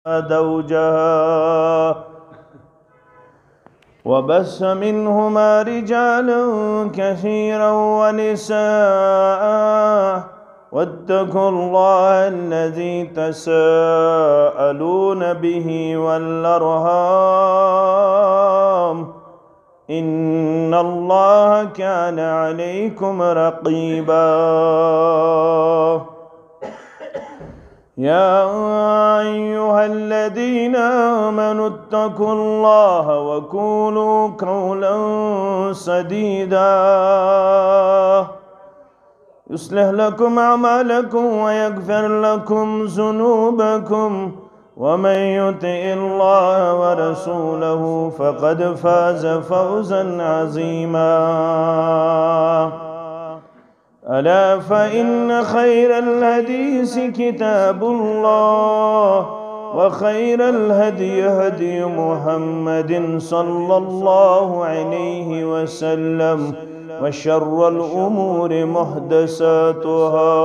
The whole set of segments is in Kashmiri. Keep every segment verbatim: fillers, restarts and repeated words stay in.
زوجها وبث منهما رجالا كثيرا ونساء، واتقوا الله الذي تساءلون به والأرحام، إن الله كان عليكم رقيبا. يا أيها الذين آمنوا اتقوا الله وقولوا قولا سديدا، يصلح لكم أعمالكم ويغفر لكم ذنوبكم، ومن يطع الله ورسوله فقد فاز فوزا عظيما. ألا فإن خير الحديث كتاب الله، وخير الهدي هدي محمد صلى الله عليه وسلم، وشر الأمور محدثاتها،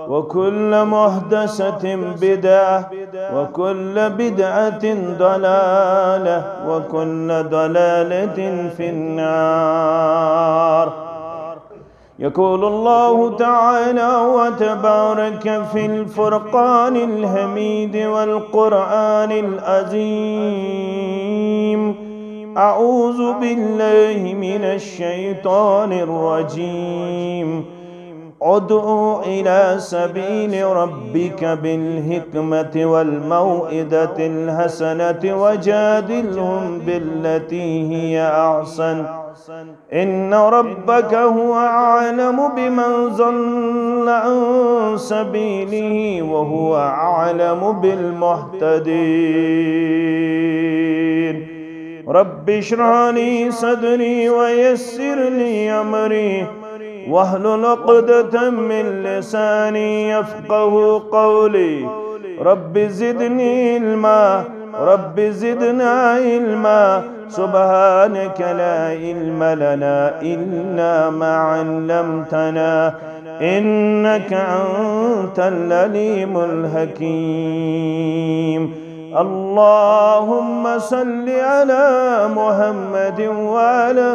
وكل محدثة بدعة، وكل بدعة ضلالة، وكل ضلالة في النار. يقول الله تعالى وتبارك في الفرقان الحميد والقرآن العظيم: أعوذ بالله من الشيطان الرجيم. ادع إلى سبيل ربك بالحكمة والموعظة الحسنة وجادلهم بالتي هي أحسن، إن ربك هو أعلم بمن ضل عن سبيله وهو أعلم بالمهتدين. رب اشرح لي صدري ويسر لي أمري واحلل عقدة من لساني يفقه قولي. رب زدني علما، رب زدنا علما. سبحانك لا علم لنا إلا ما علمتنا، إنك أنت العليم الحكيم. اللهم صل على محمد وعلى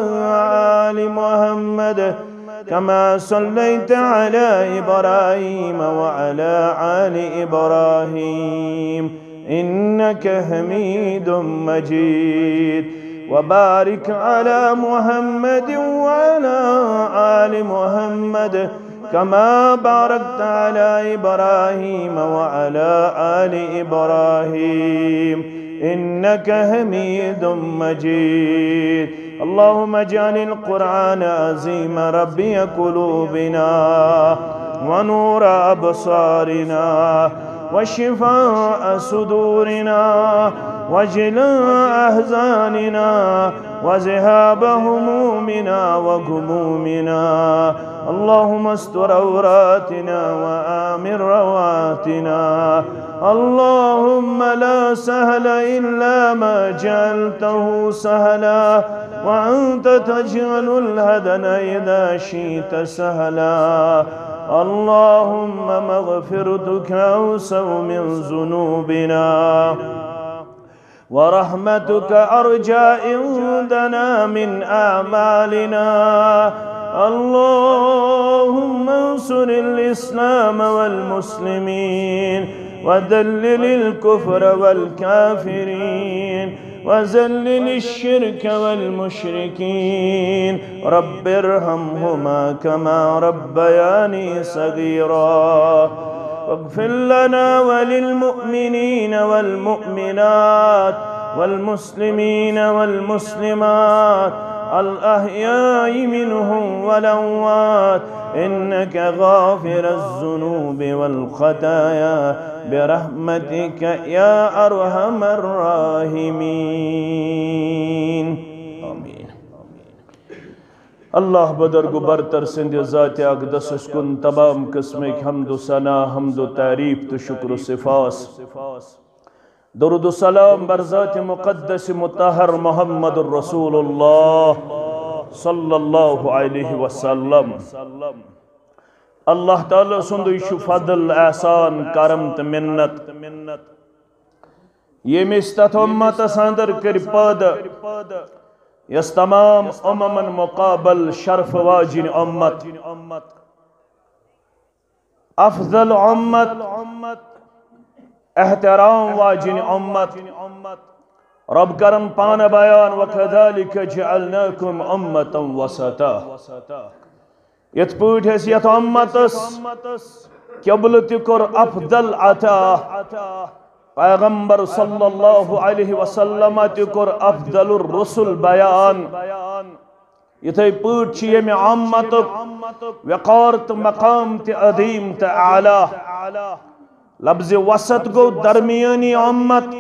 آل محمد كما صليت على إبراهيم وعلى آل إبراهيم إنك حميد مجيد. وبارك على محمد وعلى آل محمد كما باركت على إبراهيم وعلى آل إبراهيم إنك حميد مجيد. اللهم اجعل القرآن العظيم ربيع قلوبنا ونور أبصارنا وشفاء صدورنا وجلاء أحزاننا وذهاب همومنا وغمومنا. اللهم استر عوراتنا وآمن روعاتنا. اللهم لا سهل إلا ما جعلته سهلا، وأنت تجعل الحزن إذا شئت سهلا. اللهم مغفرتك أوسع من ذنوبنا، ورحمتك أرجى عندنا من أعمالنا. اللهم انصر الإسلام والمسلمين، وذلل الكفر والكافرين، وذلل الشرك والمشركين. رب ارحمهما كما ربياني صغيرا. واغفر لنا وللمؤمنين والمؤمنات والمسلمين والمسلمات الأحياء منهم والأموات إنك غافر الذنوب والخطايا برحمتك يا أرحم الراحمين. آمين. اللہ بدرگ و برتر سند ذات اقدسس کن تمام قسمک حمد و ثنا، حمد و تعریف تو شکر و سپاس۔ درود و سلام بر ذات مقدس مطہر محمد رسول اللہ صلی اللہ علیہ وسلم۔ اللہ تعالیٰ سندُے چھُ فضل، احسان، کرم تہٕ منت۔ ییٚمۍ أسۍ تتھ امتس اندر کٔرۍ پٲدٕ، یۄس تمام اممن مقابل شرف واجِنۍ امت، افضل امت، احترام واجِنۍ امت۔ رب کرن پانہٕ بیان، "وَكَذَلِكَ جَعَلْنَاكُمْ أُمَّةً وَسَطًا۔" یِتھ پٲٹھۍ اَسہِ یَتھ اُمتس قبلہٕ تہِ کوٚر افضل عطا، پیغمبر صلی اللہ علیہ وسلم تہِ کوٚر افضل الرسل بیان۔ یِتھے پٲٹھۍ چھِ ییٚمہِ اُمتُک وقار تہٕ مقام تہِ عظیم تہٕ اعلیٰ۔ لفظ وسط گوٚو درمیٲنی اُمت۔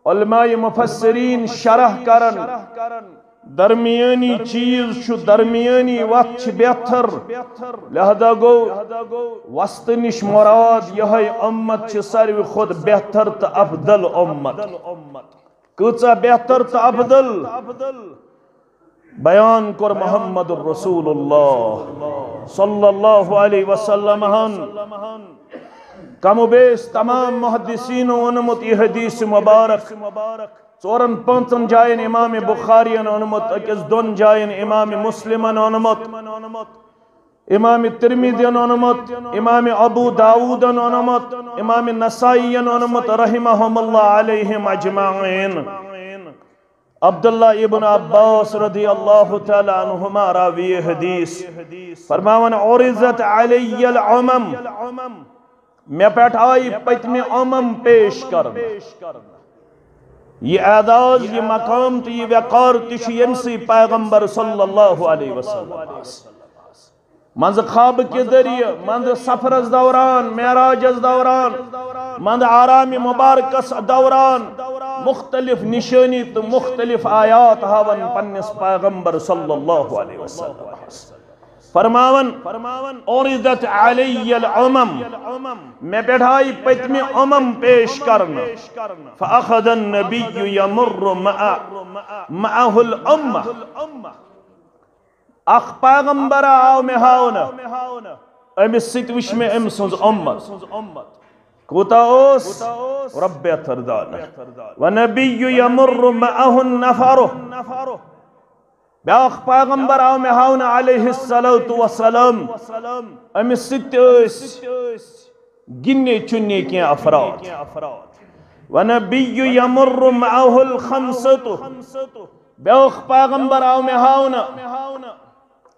علماء مفسرین شرح کرن، درمیٲنی چیز چھُ، درمیٲنی وتھ چھِ بہتر۔ لہذا گوٚو وسطہٕ نِش مراد یِہوٚے اُمت چھِ ساروی کھۄتہٕ بہتر تہٕ افضل اُمت۔ کۭژاہ بہتر تہٕ افضل؟ بیان کوٚر محمد رسول اللہ صلی اللہ علیہ وسلم ہن۔ کم و بیش تمام محدثین اونمت یہ حدیث مبارک۔ ژورن پانٛژن جاین امام بخاری اونمت، أکِس دۄن جاین امام مسلم اونمت، امام ترمذی اونمت، امام ابو داود اونمت، امام نسائی اونمت رحمہم اللہ علیہم اجمعین۔ عبداللہ ابن عباس رضی اللہ تعالی عنہما راوی حدیث فرماون، "عرضت علی الامم"، مےٚ پٮ۪ٹھ آیہِ پٔتمہِ امم پیش کرنہٕ۔ یہِ اعزاز، یہِ مقام تہٕ یہِ وقار تہِ چھُ ییٚمہِ سۭتۍ پیغمبر صلی اللہ علیہ وسلم منٛزٕ خوابہٕ کہِ ذٔریعہٕ، منٛزٕ سفرس دوران، معراجس دوران، منٛزٕ آرام مبارکس دوران مختلف نشٲنی تہٕ مختلف آیات ہاون پننِس پیغمبر صلی اللہ علیہ وسلم۔ فرماون، "عرضت علی الامم"، مےٚ پٮ۪ٹھ آیہِ پٔتمہِ امم پیش کرنہٕ۔ فاخذ النبی یمر مع، معه الامہ۔ اکھ پیغمبر آو مےٚ ہاونہٕ، أمِس سۭتۍ وٕچھ مےٚ أمۍ سٕنٛز اُمت کوٗتاہ اوس۔ رب بہتر دانہ۔ ونبی یمر معه النفر، بیاکھ پیغمبر آو مےٚ ہاونہٕ علیہ الصلوۃ والسلام، أمِس سۭتۍ تہِ ٲسۍ گِنٛدنے چُننے کینٛہہ افراد۔ ونبی یمر معه الخمسۃ، بیاکھ پیغمبر آو مےٚ ہاونہٕ،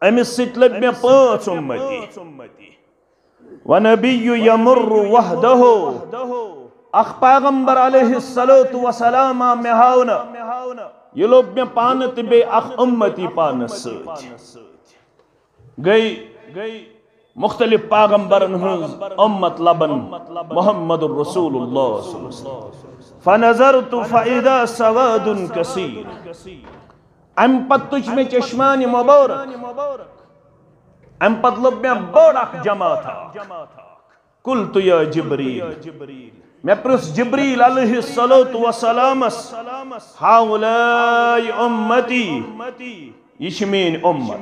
أمِس سۭتۍ لٔگۍ مےٚ پانٛژھ اُمتی۔ ونبی یمر وحدہ، اکھ پیغمبر علیہ الصلوۃ والسلام آو مےٚ ہاونہٕ، یہِ لوٚب مےٚ پانہٕ تہٕ بیٚیہِ اکھ اُمتی پانس سۭتۍ۔ گٔے مختلف پیغمبرن ہٕنٛز اُمت لبن محمد رسول اللہ صلی اللہ علیہ وسلم۔ فنظرت فاذا سواد کثیر۔ امہِ پتہٕ تُج مےٚ چشمانِ مبارک، امہِ پتہٕ لوٚب مےٚ بوٚڑ اکھ جماعت اکھ۔ قلت یا جبریل، مےٚ پرٛژھ جبریل علیہ الصلوۃ والسلامس، ہؤلاء امتی، یہِ چھِ میٲنۍ اُمت۔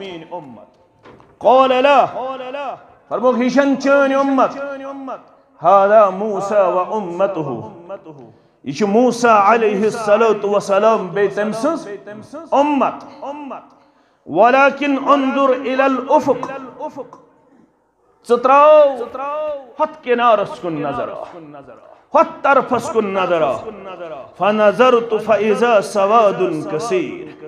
قال لا، فرموکھ، یہِ چھَنہٕ چٲنۍ اُمت۔ هذا موسیٰ و امتہ، یہِ چھُ موسیٰ علیہ الصلوۃ والسلام بیٚیہِ تٔمۍ سٕنٛز اُمت۔ ولكن انظر الى الافق، ژٕ تراو ہۄتھ کنارس کُن نظر، ہۄتھ طرفس کُن نظر۔ فنظرت فاذا سواد کثیر،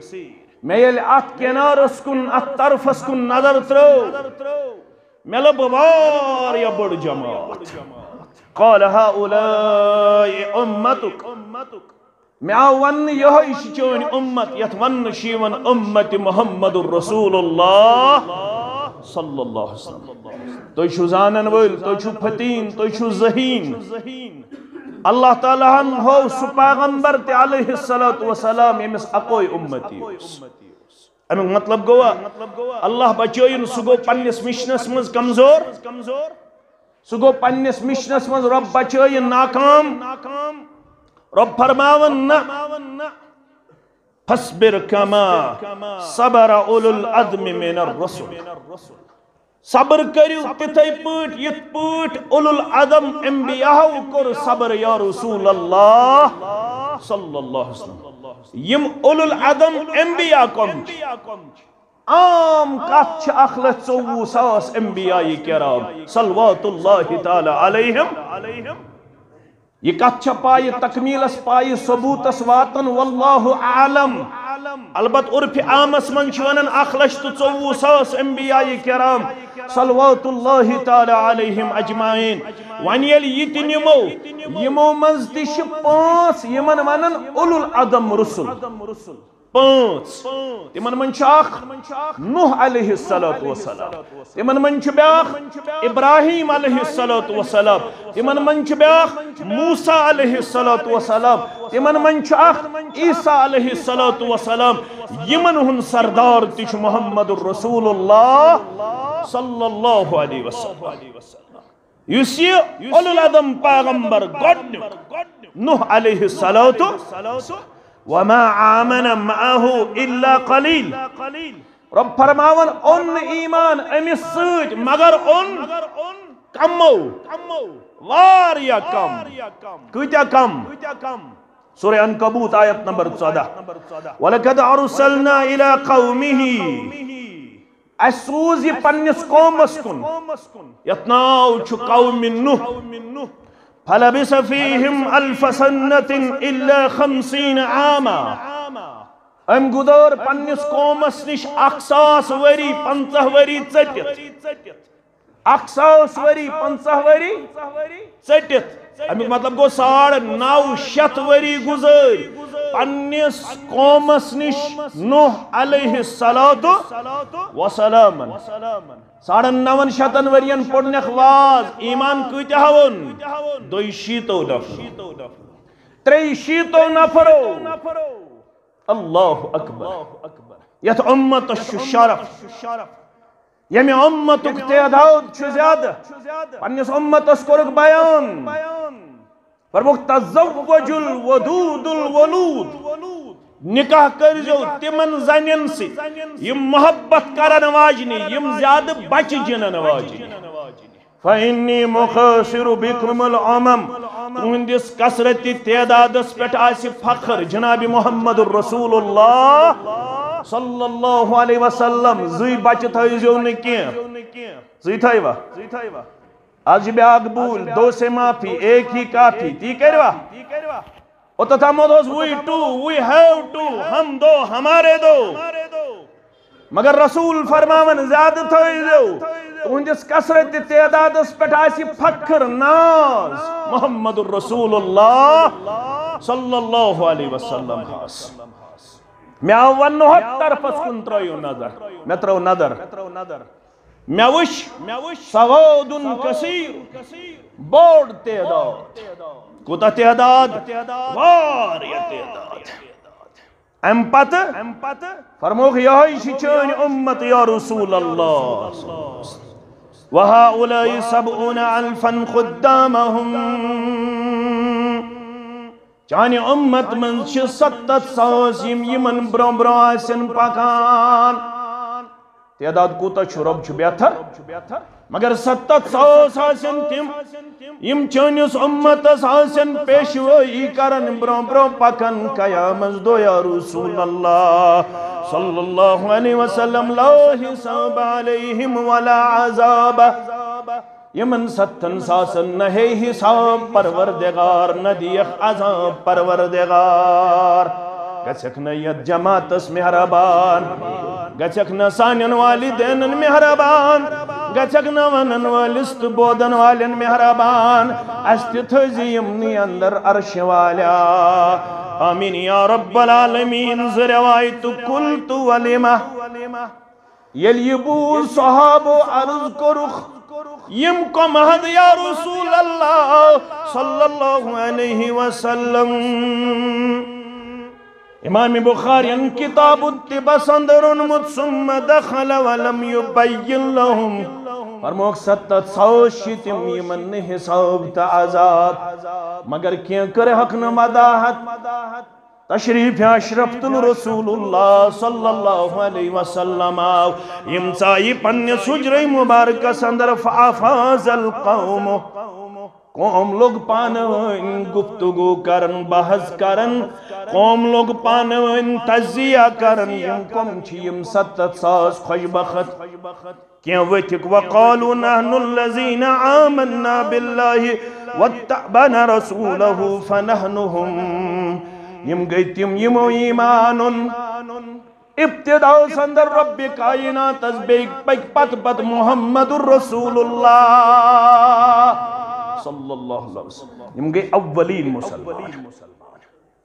مےٚ ییٚلہِ اتھ کنارس کُن، اتھ طرفس کُن نظر ترٲو، مےٚ لٔب واریاہ بٔڑ جماعت۔ قال هؤلاء امتک، مےٚ آو وننہٕ، یِہوٚے چھِ چٲنۍ اُمت، یَتھ وننہٕ چھِ یِوان اُمت محمد رسول اللہ صلی اللہ علیہ وسلم۔ تُہۍ چھِو زانن وٲلۍ، تُہۍ چھِو فتیٖن، تُہۍ چھِو ذہیٖن۔ اللہ تعالیٰ ہن ہوو سُہ پیغمبر تہِ علیہ الصلوۃ والسلام، ییٚمِس اکوے اُمتی اوس۔ اَمیُک مطلب گوٚوا، اللہ بچٲیِن، سُہ گوٚو پننِس مِشنَس منٛز کمزور، سُہ گوٚو پننِس مِشنَس منٛز رۄب بچٲیِن ناکام۔ رۄب فرماوَن نہ، فاصبر كما صبر اولو العزم من الرسل۔ صبر کٔرِو تِتھے پٲٹھۍ یِتھ پٲٹھۍ اولو العزم انبیاہو کوٚر صبر، یا رسول اللہ صلی اللہ علیہ وسلم۔ یِم اولو العزم انبیاء کم چھِ؟ عام کتھ چھِ اکھ لچھ ژوٚوُہ ساس انبیاء کرام صلوات اللہ تعالی علیہم۔ یہِ کتھ چھےٚ پایہِ تکمیلس پایہِ ثبوتس واتن، واللہ اعلم۔ البتہ عرفِ عامس منٛز چھِ ونان اکھ لچھ تہٕ ژوٚوُہ ساس انبیاء کرام صلوات اللہ تعالی علیہم اجمعین۔ وۄنۍ ییٚلہِ یہِ تہِ نِمو، یِمو منٛز تہِ چھِ پانٛژھ یِمن ونان اولو العزم رسل۔ پانٛژھ۔ تِمن منٛز چھُ اکھ نوح علیہ الصلوۃ والسلام، تِمن منٛز چھُ بیٛاکھ ابراہیم علیہ الصلوۃ والسلام، تِمن منٛز چھُ بیٛاکھ موسیٰ علیہ الصلوۃ والسلام، تِمن منٛز چھُ اکھ عیسیٰ علیہ الصلوۃ والسلام۔ یِمن ہُنٛد سردار تہِ چھُ محمد رسول اللہ صلی اللہ علیہ وسلم۔ یُس یہِ اولو العزم پیغمبر گۄڈنیُک نوح علیہ الصلوۃ، وما آمن معه الا قلیل۔ رب فرماوان، اوٚن نہٕ ایمان أمِس سۭتۍ مگر اوٚن کمو، واریاہ کم۔ کۭتیاہ کم؟ سورہ عنکبوت آیت نمبر ژۄدہ۔ ولقد ارسلنا الی قومہ۔ اسہِ سوٗز یہِ پننِس قومس کُن، یتھ ناو چھُ قوم نوح۔ فلبث فیہم الف سنۃ الا خمسین عاما۔ أمۍ گُزٲر پننِس قومس نِش اکھ ساس ؤری، پنٛژاہ ؤری ژٔٹِتھ۔ اکھ ساس ؤری، پنٛژاہ ؤری ژٔٹِتھ۔ امیُک مطلب گوٚو، ساڑ نو شتھ ؤری گُزٲرۍ پننِس قومس نِش نوح علیہ الصلوۃ وسلام۔ ساڑن نون شتن ؤرین پوٚرنکھ واز، ایمان کۭتیاہ اوٚن؟ دۄیہِ شیٖتو نفرو۔ ترٛیٚیہِ شیٖتو نفرو۔ اللہ اکبر۔ یتھ امتس چھُ شرف، ییٚمہِ امتُک تعداد چھُ زیادٕ۔ پننِس امتس کوٚرُکھ بیان۔ فرمووُکھ، تزوج الودود الولود۔ نکاح کٔرزیو تِمن زنٮ۪ن سۭتۍ، یِم محبت کرن واجنہِ، یِم زیادٕ بچہِ جنن واجنہِ۔ فإنی مخاصر بکم الامم۔ تُہنٛدِس کثرت تعدادس پٮ۪ٹھ آسہِ فخر۔ جناب محمد رسول اللہ صلی اللہ علیہ وسلم، زٕے بچہِ تھٲیزیو نہٕ کینٛہہ۔ زٕے تھٲیوا؟ آز چھِ بیٛاکھ بوٗلۍ، دو سے معافی، ایک ہی کافی، تی کٔروا؟ اوٚتتھ تامَتھ اوس we two, we have two، ہم دو، ہمارے دو۔ مگر رسول فرماوان، زیادٕ تھٲیزیو۔ تُہنٛدِس کثرت تعدادس پٮ۪ٹھ آسہِ فخر ناز محمد رسول اللہ صلی اللہ علیہ وسلم ہس۔ مےٚ آو وننہٕ، ہۄتھ طرفس کُن ترٲیِو نظر۔ مےٚ ترٲو نظر۔ مےٚ وٕچھ سواد کثیر، بوٚڑ تعداد۔ کوٗتاہ تعداد؟ واریاہ تعداد۔ امہِ پتہٕ فرمووُکھ، یِہوٚے چھِ چٲنۍ اُمت یا رسول اللہ۔ وہؤلاء سبعون الفا خدامہم۔ چانہِ اُمت منٛز چھِ ستتھ ساس یِم یِمن برٛونٛہہ برٛونٛہہ آسن پکان۔ تعداد کوٗتاہ چھُ؟ رۄب چھُ بہتر۔ مگر ستتھ ساس آسن تِم، یِم چٲنِس اُمتس آسن پیشوٲیی کران، برٛونٛہہ برٛونٛہہ پکان قیامت دۄہ یا رسول اللہ صلی اللہ علیہ وسلم۔ لا حساب علیہم ولا عذاب۔ یِمن ستتھن ساسن نہ ہے حساب پروردگار، نہ دِیَکھ عذاب پروردگار۔ گژھکھ نہ یتھ جماعتس مہربان، گژھکھ نہ سانٮ۪ن والدینن مہربان، گژھکھ نہ ونن وٲلِس تہٕ بوزن والٮ۪ن مہربان۔ اسہِ تہِ تھٲوزِ یِمنٕے اندر عرشہِ والیا۔ آمین یا رب العالمین۔ زٕ روایتہٕ، قلت ولم۔ ییٚلہِ یہِ بوٗز، صحابو عرض کوٚرُکھ، یِم کۄم حد یا رسول اللہ صلی اللہ علیہ وسلم؟ امام بخارین کتاب الطبس اندر اوٚنمُت، ثم دخل ولم یبین لهم۔ فرمووُکھ، ستتھ ساس چھِ تِم، یِمن نہٕ حساب تہٕ عذاب، مگر کینٛہہ کٔرہکھ نہٕ وضاحت۔ تشریف اشرفت الرسول اللہ صلی اللہ علیہ وسلم آو، یم ژایہِ پننِس حجرے مبارکس اندر، فافاض القوم، قوم لوگ پانہٕ وٲنۍ گفتگو کرن، بحث کرن، قوم لوگ پانہٕ وٲنۍ تجزیہ کرن، یم کم چھِ یم ستتھ ساس خۄش بخت۔ کینٛہہ ؤتھِکھ، وقالوا نحن الذين آمنا بالله واتبعنا رسوله فنحن هم۔ یم گٔے تِم یمو ایمان اوٚن ابتداءس اندر رب کائناتس، بیٚیہِ پٔکۍ پتہٕ پتہٕ محمد رسول اللہ صلی اللہ علیہ وسلم۔ یم گٔے اولین مسلمان۔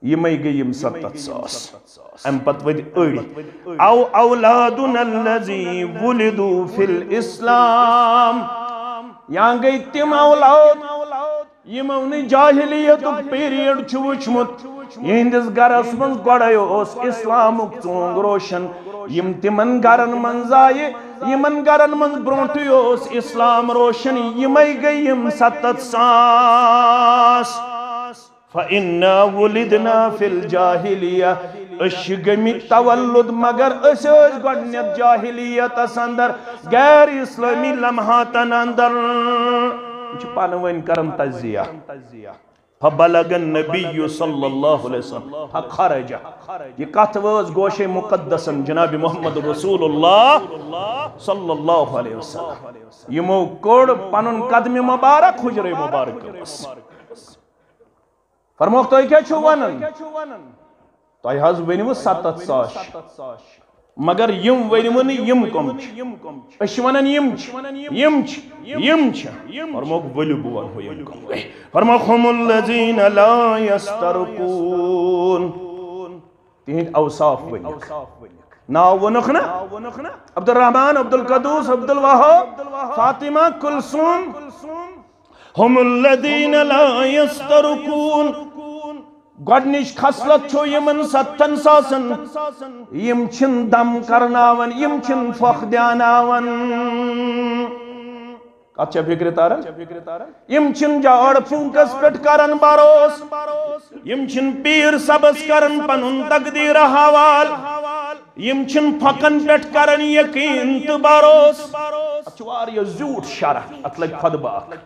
یمے گٔے یم ستتھ ساس۔ امہِ پتہٕ ؤتھۍ أڑۍ۔ او اولادنا الذي ولدوا في الاسلام۔ یا گٔے تِم اولاد یمو نہٕ جاہلیتُک پیریڈ چھُ وُچھمُت، یہندِس گرس منٛز گۄڈے اوس اسلامُک ژونگ روشن۔ یم تِمن گرن منٛز زایہِ، یمن گرن منٛز برونٹھٕے اوس اسلام روشن، یمے گٔے یم ستتھ ساس۔ فإنا ولدنا في الجاهلية۔ أسۍ چھِ گٔمٕتۍ تولد، مگر أسۍ ٲسۍ گۄڈٕنیتھ جاہلیتس اندر، غیر اسلٲمی لمحاتن اندر۔ یہِ چھِ پانہٕ ؤنۍ کران تجزیہ۔ فبلغ النبي صلى الله عليه وسلم فخرج۔ یہِ کتھ وٲژ گوشے مقدسن جناب محمد رسول اللہ صلی اللہ علیہ وسلم۔ یمو کوٚڑ پنُن قدم مبارک حجرے مبارکس۔ فرموکھ، تُہۍ کیٛاہ چھِو ونان؟ تۄہہِ حظ ؤنِوٕ ستتھ ساس چھِ۔ مگر یم ؤنِوٕ نہٕ یم کم چھِ۔ أسۍ چھِ ونان یم چھِ، یم چھِ، یم چھِ۔ فرموکھ، ؤلِو بہٕ ونہو یم کم گٔے۔ فرموکھ، هم الذين لا يسترقون۔ تِہنٛدۍ اوصاف ؤنِکھ۔ ناو ووٚنُکھ نا؟ عبدالرحمان، عبدالقدوس، عبدالوہاب، فاطمہ، کلثوم۔ هم الذين لا يسترقون۔ گۄڈنِچ خصلت چھو یِمن ستن ساسن، یِم چھِنہٕ دم کرناوان، یِم چھِنہٕ پھۄکھ دیاناوان۔ کتھ چھا فکرِ تران؟ یِم چھِنہٕ جاڑ پھونکس پٮ۪ٹھ کران بروس، یِم چھِنہٕ پیٖر صبس کران پنُن تقدیر حوال۔ یِم چھِنہٕ پھۄکن پٮ۪ٹھ کران یقین تہٕ بروس۔ اتھ چھُ واریاہ زیوٗٹھ شرح، اتھ لگہِ خطبہ اکھ۔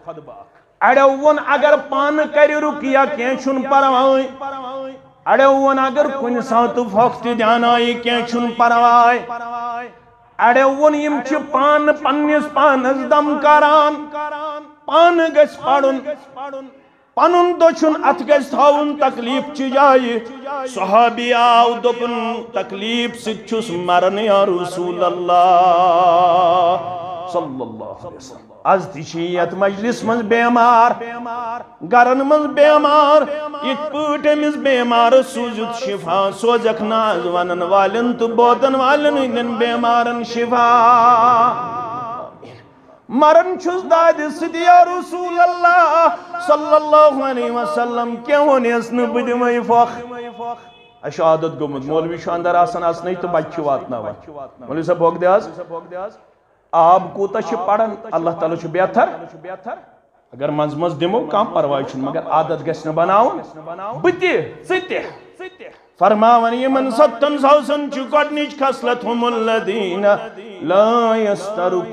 اڑیو ووٚن اگر پانہٕ کرِ رُقیہ کینٛہہ چھُنہٕ پرواے۔ اڑیو ووٚن اگر کُنہِ ساتہٕ پھۄکھ تہِ دیانایہِ کینٛہہ چھُنہٕ پرواے۔ اڑیو ووٚن یِم چھِ پانہٕ پننِس پانس دم کران، پانہٕ گژھِ پرُن۔ پنُن دٔچھُن اتھ گژھِ تھاوُن تکلیف چہِ جایہِ۔ صحابی آو، دوٚپُن، تکلیف سۭتۍ چھُس مران یا رسول اللہ صلی اللہ علیہ وسلم۔ از تہِ چھِ یتھ مجلس منٛز بیمار، گرن منٛز بیمار، یِتھ پٲٹھۍ أمِس بیمارس سوٗزِتھ شفا، سوزکھ ناز ونن والٮ۪ن تہٕ بوزن والٮ۪ن ہٕنٛدٮ۪ن بیمارن شفا۔ مرن چھُس دادِ سۭتۍ یا رسول اللہ صلی اللہ علیہ وسلم، کینٛہہ ووٚنیس نہٕ بہٕ دِمے پھۄکھ۔ اَسہِ چھُ عادت گوٚمُت، مولوی چھُ اندر آسان اژنٕے تہٕ بچہِ چھِ واتناوان۔ مولوی صٲب، بۄگ دِ حظ۔ آب کوٗتاہ چھِ پران، اللہ تعالیٰ چھُ بہتر۔ اگر منٛزٕ منٛزٕ دِمو، کانٛہہ پرواے چھُنہٕ، مگر عادت گژھِ نہٕ بناوُن۔ بہٕ تہِ، ژٕ تہِ۔ فرماوان یِمن ستن ساسن چھِ گۄڈنِچ خصلت، هم الذين لا يسترقون۔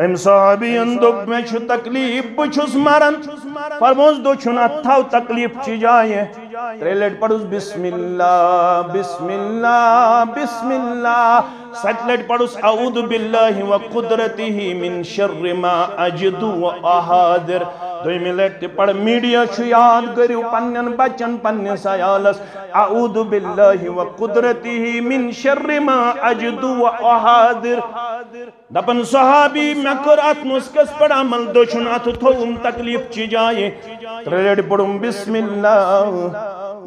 أمۍ صحابین دوٚپ، مےٚ چھُ تکلیف، بہٕ چھُس مران۔ فرموس، دٔچھُن اتھ تھاو تکلیف چہِ جایہِ۔ ترٛےٚ لٹہِ پرُس بسم اللہ، بسم اللہ، بسم اللہ۔ ستہِ لٹہِ پرُس اعوذ باللہ و قدرتہ من شر ما اجد و احاذر۔ دوٚیمہِ لٹہِ تہِ پڑھ، میڈیا چھُ یاد، کٔرِو پننٮ۪ن بچن، پننِس عیالس، اعوذ باللہ و قدرتہ من شر ما اجد و احاذر۔ دپن صحابی، مےٚ کٔر اتھ نسخس پٮ۪ٹھ عمل، دٔچھُن اتھٕ تھووُم تکلیف چہِ جایہِ۔ ترٛےٚ لٹہِ پوٚرُم بسم اللہ،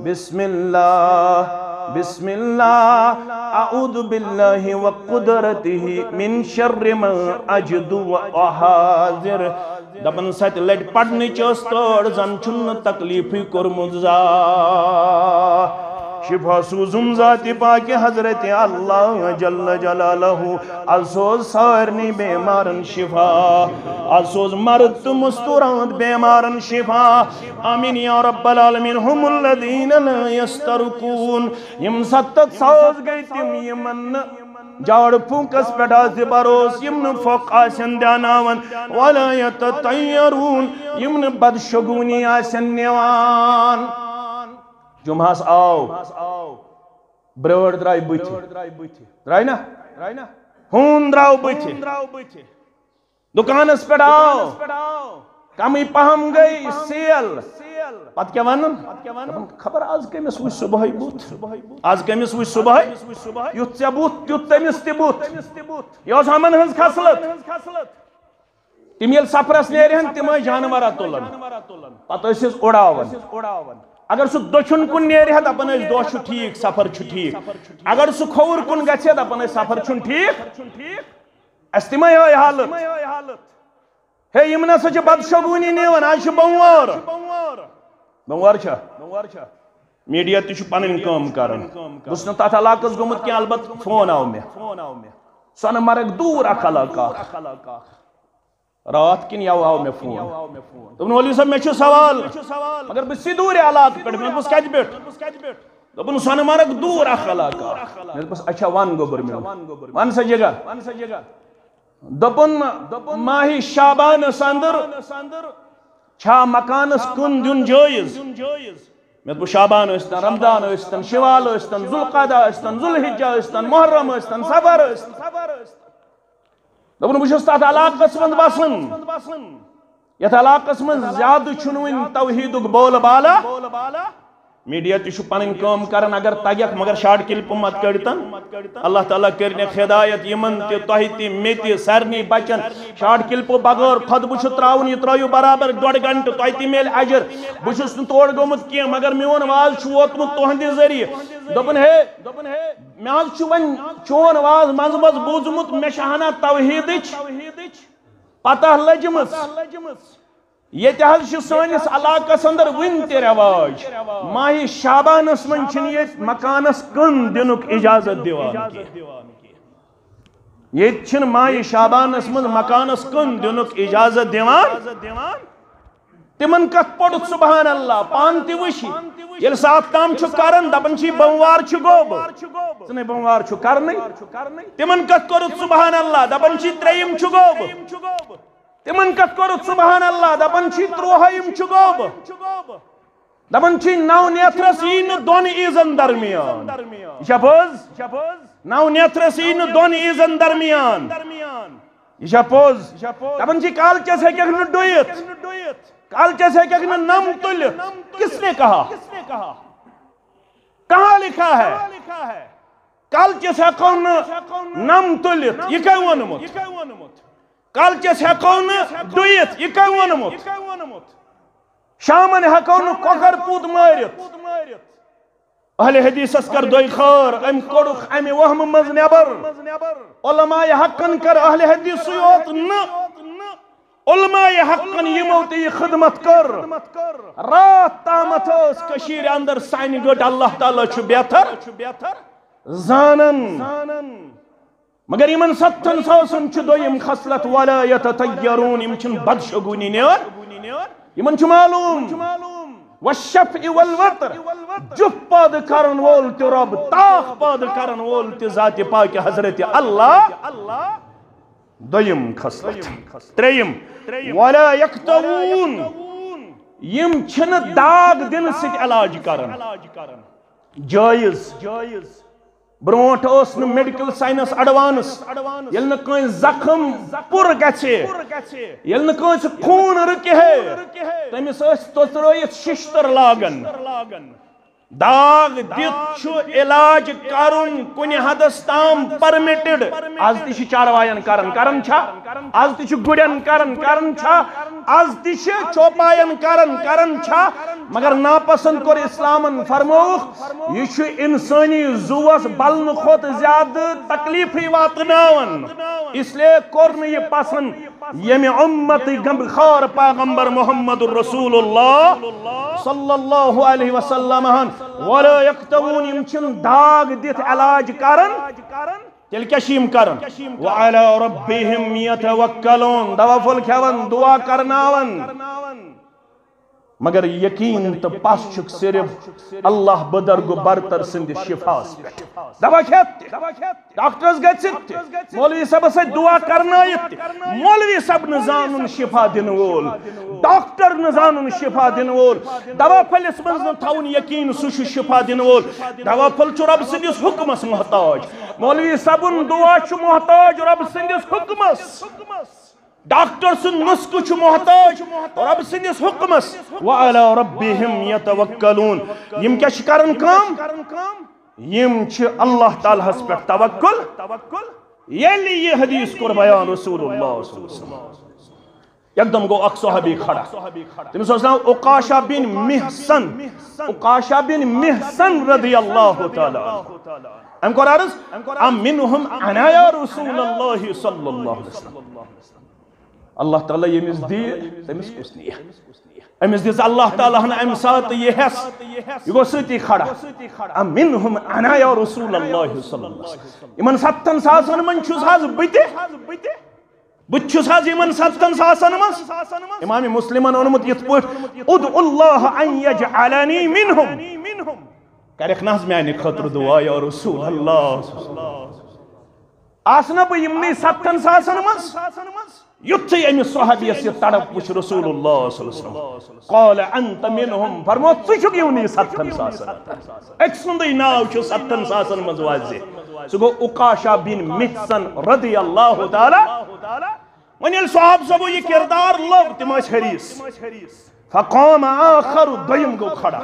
بسم اللہ، بسم اللہ، اعوذ باللہ و قدرتہ من شر ما اجد و احاذر۔ دپن ستہِ لٹہِ پرنٕچ ٲس تٲڑ، زن چھُنہٕ تکلیفٕے کوٚرمُت زانٛہہ۔ شفا سوزم ذات پاک حضرت اللہ جل جلالہ۔ از سوز سارنی بیمارن شفا۔ از سوز مرد تہٕ مستورات بیمارن شفا۔ آمین یا رب العالمین۔ هم الذین لا یسترقون۔ یم ستتھ ساز گٔے تِم یِمن نہٕ جاڑ پھونکس پٮ۪ٹھ آسہِ بروس، یم نہٕ پھۄکھ آسن دیاناوان، ولا یتطیرون، یم نہٕ بدشگونی آسن نِوان۔ جمعہس آو، برٲر درٛاے بٕتھِ۔ درٛاے نا؟ ہوٗن درٛاو بٕتھِ۔ دُکانس پٮ۪ٹھ آو، کمٕے پہم گٔے سیل۔ پتہٕ کیٛاہ ونان؟ دپان، خبر از کٔمِس وٕچھ صبحٲے بُتھ؟ از کٔمِس وٕچھ صبحٲے؟ یُتھ ژےٚ بُتھ، تیُتھ تٔمِس تہِ بُتھ۔ یہِ ٲس یِمن ہٕنٛز خصلت۔ تِم ییٚلہِ سفرس نیرِ ہن، تِم ٲسۍ جانورا تُلان، پتہٕ ٲسۍ أسۍ اُڑاوان۔ اگر سُہ دٔچھُن کُن نیرِ ہا، دپان ٲسۍ، دۄہ چھُ ٹھیٖک، سفر چھُ ٹھیٖک۔ اگر سُہ کھووُر کُن گژھِ ہا، دپان ٲسۍ، سفر چھُنہٕ ٹھیٖک۔ اسہِ تہِ ما یِہوٚے حالت؟ ہے، یِم نسا چھِ بدشگوٗنی نِوان، آز چھُ بۄموار۔ بۄموار چھا؟ میٖڈیا تہِ چھُ پنٕنۍ کٲم کران۔ بہٕ چھُس نہٕ تتھ علاقس گوٚمُت کینٛہہ، البتہٕ فون آو مےٚ۔ سۄنہٕ مرگ دوٗر اکھ علاقہٕ اکھ۔ راتھ کِنۍ یَوٕ آو مےٚ فون۔ دوٚپُن، "مولوی صٲب، مےٚ چھُ سوال، مگر بہٕ چھُس دوٗرِ علاقہٕ پٮ۪ٹھ۔" مےٚ دوٚپُس، "کَتہِ پٮ۪ٹھ؟" دوٚپُن، "سۄنہٕ مرگ دوٗر اکھ علاقہٕ اکھ۔" مےٚ دوٚپُس، "اچھا، وَن گوٚبُر میون، وَن سا جگہ۔" دوٚپُن، "ماہِ شعبانَس اندر چھا مکانس کُن دیُن جٲیز؟" مےٚ دوٚپُس، "شعبان ٲسۍتن، رمضان ٲسۍتن، شوال ٲسۍتن، ذوالقعدہ ٲسۍتن، ذوالحجہ ٲسۍتن، محرم ٲسۍتن، صفر ٲسۍتن۔" دوٚپُن، "بہٕ چھُس تتھ علاقس منٛز بسان، یتھ علاقس منٛز زیادٕ چھُنہٕ وُنہِ توحیدُک بول بالا۔" میٖڈیا تہِ چھُ پنٕنۍ کٲم کران، اگر تگیکھ، مگر شارٹ کلپہٕ مت کٔڑتن۔ اللہ تعالیٰ کٔرِنَکھ ہدایت یِمن تہِ، تۄہہِ تہِ، مےٚ تہِ، سارنٕے بچن۔ شارٹ کلپہٕ بغٲر خطبہٕ چھُ تراوُن، یہِ ترٲیِو برابر ڈۄڈ گھنٹہٕ، تۄہہِ تہِ میلہِ اجر۔ بہٕ چھُس نہٕ تور گوٚمُت کینٛہہ، مگر میون واز چھُ ووتمُت تُہنٛدِ ذٔریعہٕ۔ دوٚپُن، ہے، مےٚ حظ چھُ وۄنۍ چون واز منٛزٕ منٛزٕ بوٗزمُت، مےٚ چھِ ہنا توحیدٕچ پتہ لٔجمٕژ۔ ییٚتہِ حظ چھِ سٲنِس علاقس اندر وُنہِ تہِ رٮ۪واج، ماہِ شعبانس منٛز چھِنہٕ ییٚتہِ مکانس کٕن دِنُک اجازت دِوان کینٛہہ۔ ییٚتہِ چھِنہٕ ماہِ شعبانس منٛز مکانس کٕن دِنُک اجازت دِوان۔ تِمن کتھ پوٚرُتھ سبحان اللہ، پانہٕ تہِ وٕچھی۔ ییٚلہِ سُہ اتھ تام چھُ کران، دپان چھِ، "بوموار چھُ گوٚب، ژٕ نے بوموار چھُ کرنٕے۔" تِمن کتھ کوٚرُتھ سبحان اللہ، دپان چھِ، "ترٛیٚیِم چھُ گوٚب۔" تِمن کتھ کوٚرُتھ سبحان اللہ، دپان چھِ، "تُرٛوہٲیِم چھُ گوٚب۔" دپان چھِ، "نو نیتھرس یی نہٕ دۄن عیٖزن درمیان۔" یہِ چھا پوٚز؟ نو نیتھرس یی نہٕ دۄن عیٖزن درمیان۔ یہِ چھا پوٚز؟ دپان چھِ، "کالچس ہیٚککھ نہٕ ڈُیِتھ۔ کالچس ہیٚککھ نہٕ نم تُلِتھ۔" کس نے کہا؟ کہاں لکھا ہے؟ کالچس ہیٚکو نہٕ نم تُلِتھ۔ یہِ کٔمۍ ووٚنمُت؟ کالچس ہیٚکو نہٕ ڈُیِتھ۔ یہِ کٔمۍ ووٚنمُت؟ شامن ہیٚکو نہٕ کۄکر پوٗت مٲرِتھ۔ اہل حدیثس کر دۄے خٲر، أمۍ کوٚڑُکھ امہِ وہمہٕ منٛز نٮ۪بر۔ علماء حقن کر اہل حدیثٕے یوت نہٕ، علماء حقن یِمو تہِ یہِ خدمت کٔر، راتھ تامتھ ٲس کٔشیٖرِ اندر سانہِ گٔٹ اللہ تعالیٰ چھُ بہتر زانان۔ مگر یِمن ستتھن ساسن چھُ دوٚیِم خصلت، ولا یتطیرون، یِم چھِنہٕ بدشگوٗنی نِوان۔ یِمن چھُ معلوم، والشفع والوتر، جُف پٲدٕ کرن وول تہِ رۄب، تاخ پٲدٕ کرن وول تہِ ذاتِ پاکہِ حضرت اللہ۔ دوٚیِم خصلت۔ ترٛیٚیِم، ولا یکتوون، یِم چھِنہٕ داغ دِنہٕ سۭتۍ علاج کران۔ جٲیز۔ برونٛٹھ اوس نہٕ میڈیکل ساینس ایڈوانس۔ ییٚلہِ نہٕ کٲنٛسہِ زخم پُر گژھِ، ییٚلہِ نہٕ کٲنٛسہِ خوٗن رُکہِ ہے، تٔمِس ٲسۍ تۄژرٲیِتھ ششتٕر لاگان۔ داغ دِتھ چھُ علاج کرُن کُنہِ حدس تام پرمٹڈ۔ از تہِ چھِ چارواین کران، کران چھا؟ از تہِ چھِ گُرٮ۪ن کران، کران چھا؟ از تہِ چھِ چوپاین کران، کران چھا؟ مگر ناپسند کوٚر اسلامن، فرمووُکھ، یہِ چھُ انسٲنی زُوس بلنہٕ کھۄتہٕ زیادٕ تکلیفٕے واتناوان۔ اس لیے کوٚر نہٕ یہِ پسند۔ ییٚمہِ اُمتٕکۍ غمخار پیغمبر محمد رسول اللہ صلی اللہ علیہ وسلم ہن، ولا یکتوون، یِم چھِنہٕ داغ دِتھ علاج کران، تیٚلہِ کیٛاہ چھِ یِم کران؟ وعلی ربہم یتوکلون، دوا پھوٚل کھٮ۪وان، دعا کرناوان۔ مگر یقین تہٕ پس چھُکھ صرف اللہ بزرگ برتر سٕنٛدِس شفاہس پٮ۪ٹھ۔ دوا کھٮ۪تھ تہِ، ڈاکٹرس گٔژھِتھ تہِ، مولوی صٲبس سۭتۍ دعا کرنٲیِتھ تہِ، مولوی صٲب نہٕ زانُن شفا دِنہٕ وول، ڈاکٹر نہٕ زانُن شفا دِنہٕ وول، دوا پھٔلِس منٛز نہٕ تھاوُن یقین سُہ چھُ شفا دِنہٕ وول۔ دوا پھوٚل چھُ رۄب سٕنٛدِس حُکمس محتاج، مولوی صٲبُن دعا چھُ محتاج رۄب سٕنٛدِس حُکمس۔ ڈاکٹر سُنٛد نسخہٕ چھُ محتاج رۄب سٕنٛدِس حُکمس۔ وعلی ربہم یتوکلون۔ یِم کیٛاہ چھِ کران کٲم؟ یِم چھِ اللہ تعالیٰ ہس پٮ۪ٹھ توکل۔ ییٚلہِ یہِ حدیث کوٚر بیان رسول اللہ صلی اللہ علیہ وسلم، یکدم گوٚو اکھ صحابی کھڑا۔ تٔمِس اوس ناو عکاشہ بن محصن۔ عکاشہ بن محصن رضی اللہ تعالیٰ عنہ۔ أمۍ کوٚر عرض، "امنہم انا یا رسول اللہ صلی اللہ علیہ وسلم۔" اللہ تعالیٰ ییٚمِس دِیہِ، تٔمِس کُس نِیہِ؟ أمِس دِژ اللہ تعالیٰ ہن اَمہِ ساتہٕ یہِ حٮ۪س، یہِ گوٚو سۭتی کھڑا۔ "امنہم انا یا رسول اللہ صلی اللہ علیہ وسلم۔" یِمن ستتھن ساسن منٛز چھُس حظ بہٕ تہِ؟ بہٕ تہِ چھُس حظ یِمن ستتھن ساسن منٛز؟ امام مسلمن اوٚنمُت یِتھ پٲٹھۍ، "ادعو اللہ ان یجعلنی منہم۔" کرکھ نہ حظ میانہِ خٲطرٕ دعا یا رسول اللہ؟ آسہٕ نا بہٕ یِمنٕے ستتھن ساسن منٛز؟ یُتھُے أمِس صحابیس یہِ تڑپ وٕچھ رسول اللہ صلی اللہ علیہ وسلم، قال انت منہم، فرمو، ژٕ چھُکھ یِمنٕے ستتھن ساسن۔ أکۍ سُنٛدٕے ناو چھُ ستتھن ساسن منٛز واضح۔ سُہ گوٚو عکاشہ بن محصن رضی اللہ تعالیٰ۔ وۄنۍ ییٚلہِ صحابہٕ صٲبو یہِ کردار لوٚب، تِم ٲسۍ حریص۔ فقام آخر، دوٚیِم گوٚو کھڑا۔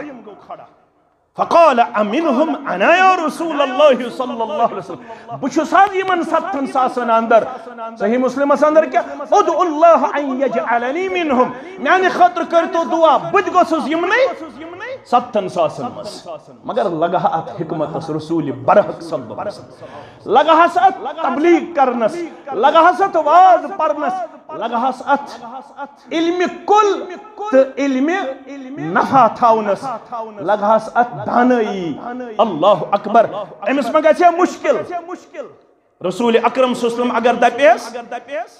فقال امنہم انا یا رسول اللہ صلی اللہ علیہ وسلم، بہٕ چھُس حظ یِمن ستتھن ساسن اندر؟ صحیح مسلمس اندر کیٛاہ؟ ادعو اللہ ان یجعلنی منہم، میانہِ خٲطرٕ کٔرۍتو دعا، بہٕ تہِ گوٚژھُس یِمنٕے ستتھن ساسن منٛز۔ مگر لگہٕ ہا اتھ حکمتس رسول برحق صلی اللہ علیہ وسلم، لگہٕ ہس اتھ تبلیغ کرنس، لگہٕ ہس اتھ واز پرنس، لگہٕ ہس اتھ علم کل تہٕ علم نفع تھاونس، لگہٕ ہس اتھ دانٲیی۔ اللہ اکبر۔ أمِس ما گژھِ ہا مُشکل؟ رسول اکرم صلی اللہ علیہ وسلم اگر دپیس،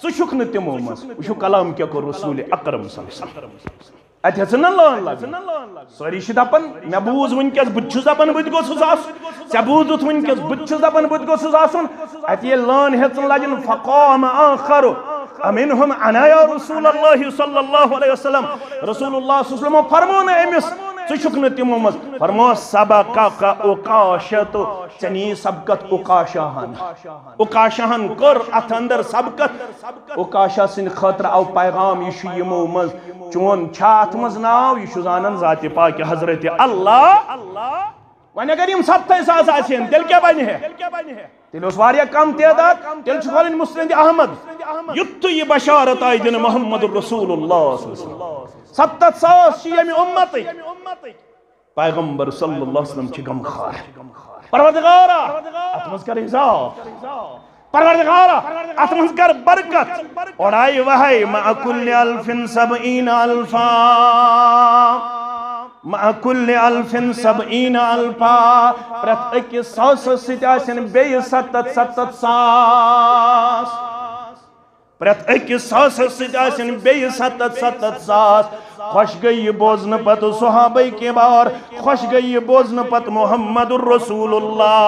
"ژٕ چھُکھ نہٕ تِمو منٛز"، وٕچھِو کلام کیٛاہ کوٚر رسول اکرم صلی اللہ علیہ وسلم۔ اتہِ ہیٚژٕن نہ لٲن لگٕنۍ۔ سٲری چھِ دپان، "مےٚ بوٗز وٕنکیٚس، بہٕ تہِ چھُس دپان بہٕ تہِ گوٚژھُس آسُن، ژےٚ بوٗزُتھ وٕنکیٚس، بہٕ تہِ چھُس دپان بہٕ تہِ گوٚژھُس آسُن۔" اتہِ ییٚلہِ لٲن ہیٚژٕن لجن، فقام آخر امنہم انا یا رسول اللہ صلی اللہ علیہ وسلم۔ رسول اللہ صلی اللہ علیہ وسلم فرمو نہٕ أمِس، "ژٕ چھُکھ نہٕ تِمو منٛز"، فرمو، "سبقک عکاشہ، ژےٚ نِیہِ سبقت عکاشہ ہن۔" عکاشہ ہن کٔر اتھ اندر سبقت۔ عکاشہ سٕنٛدِ خٲطرٕ آو پیغام، یہِ چھُ یِمو منٛز، چون چھا اتھ منٛز ناو؟ یہِ چھُ زانان ذاتِ پاکِ حضرت اللہ۔ وۄنۍ اگر یِم ستتھے ساس آسہِ ہن، تیٚلہِ کیٛاہ بنہِ ہے؟ تیٚلہِ اوس واریاہ کم تعداد، تیٚلہِ چھُ کھولٕنۍ مسند احمد۔ یُتھُے یہِ بشارت آیہِ دِنہٕ محمد رسول اللہ صلی اللہ علیہ وسلم، ستتھ ساس چھِ ییٚمہِ اُمتٕکۍ۔ پیغمبر صلی اللہ علیہ وسلم چھِ غمخار۔ پروردگارا، اتھ منٛز کر حساب۔ پروردگارا، اتھ منٛز کر برکت۔ اورے وہے مع کل الف سبعین الفا۔ مع کل الف سبعین الفا۔ پرٛٮ۪تھ أکِس ساسس سۭتۍ آسن بیٚیہِ ستتھ ستتھ ساس۔ پرٛٮ۪تھ أکِس ساسس سۭتۍ آسن بیٚیہِ ستتھ ستتھ ساس۔ خۄش گٔے یہِ بوزنہٕ پتہٕ صحابہ کبار، خۄش گٔے یہِ بوزنہٕ پتہٕ محمد رسول اللہ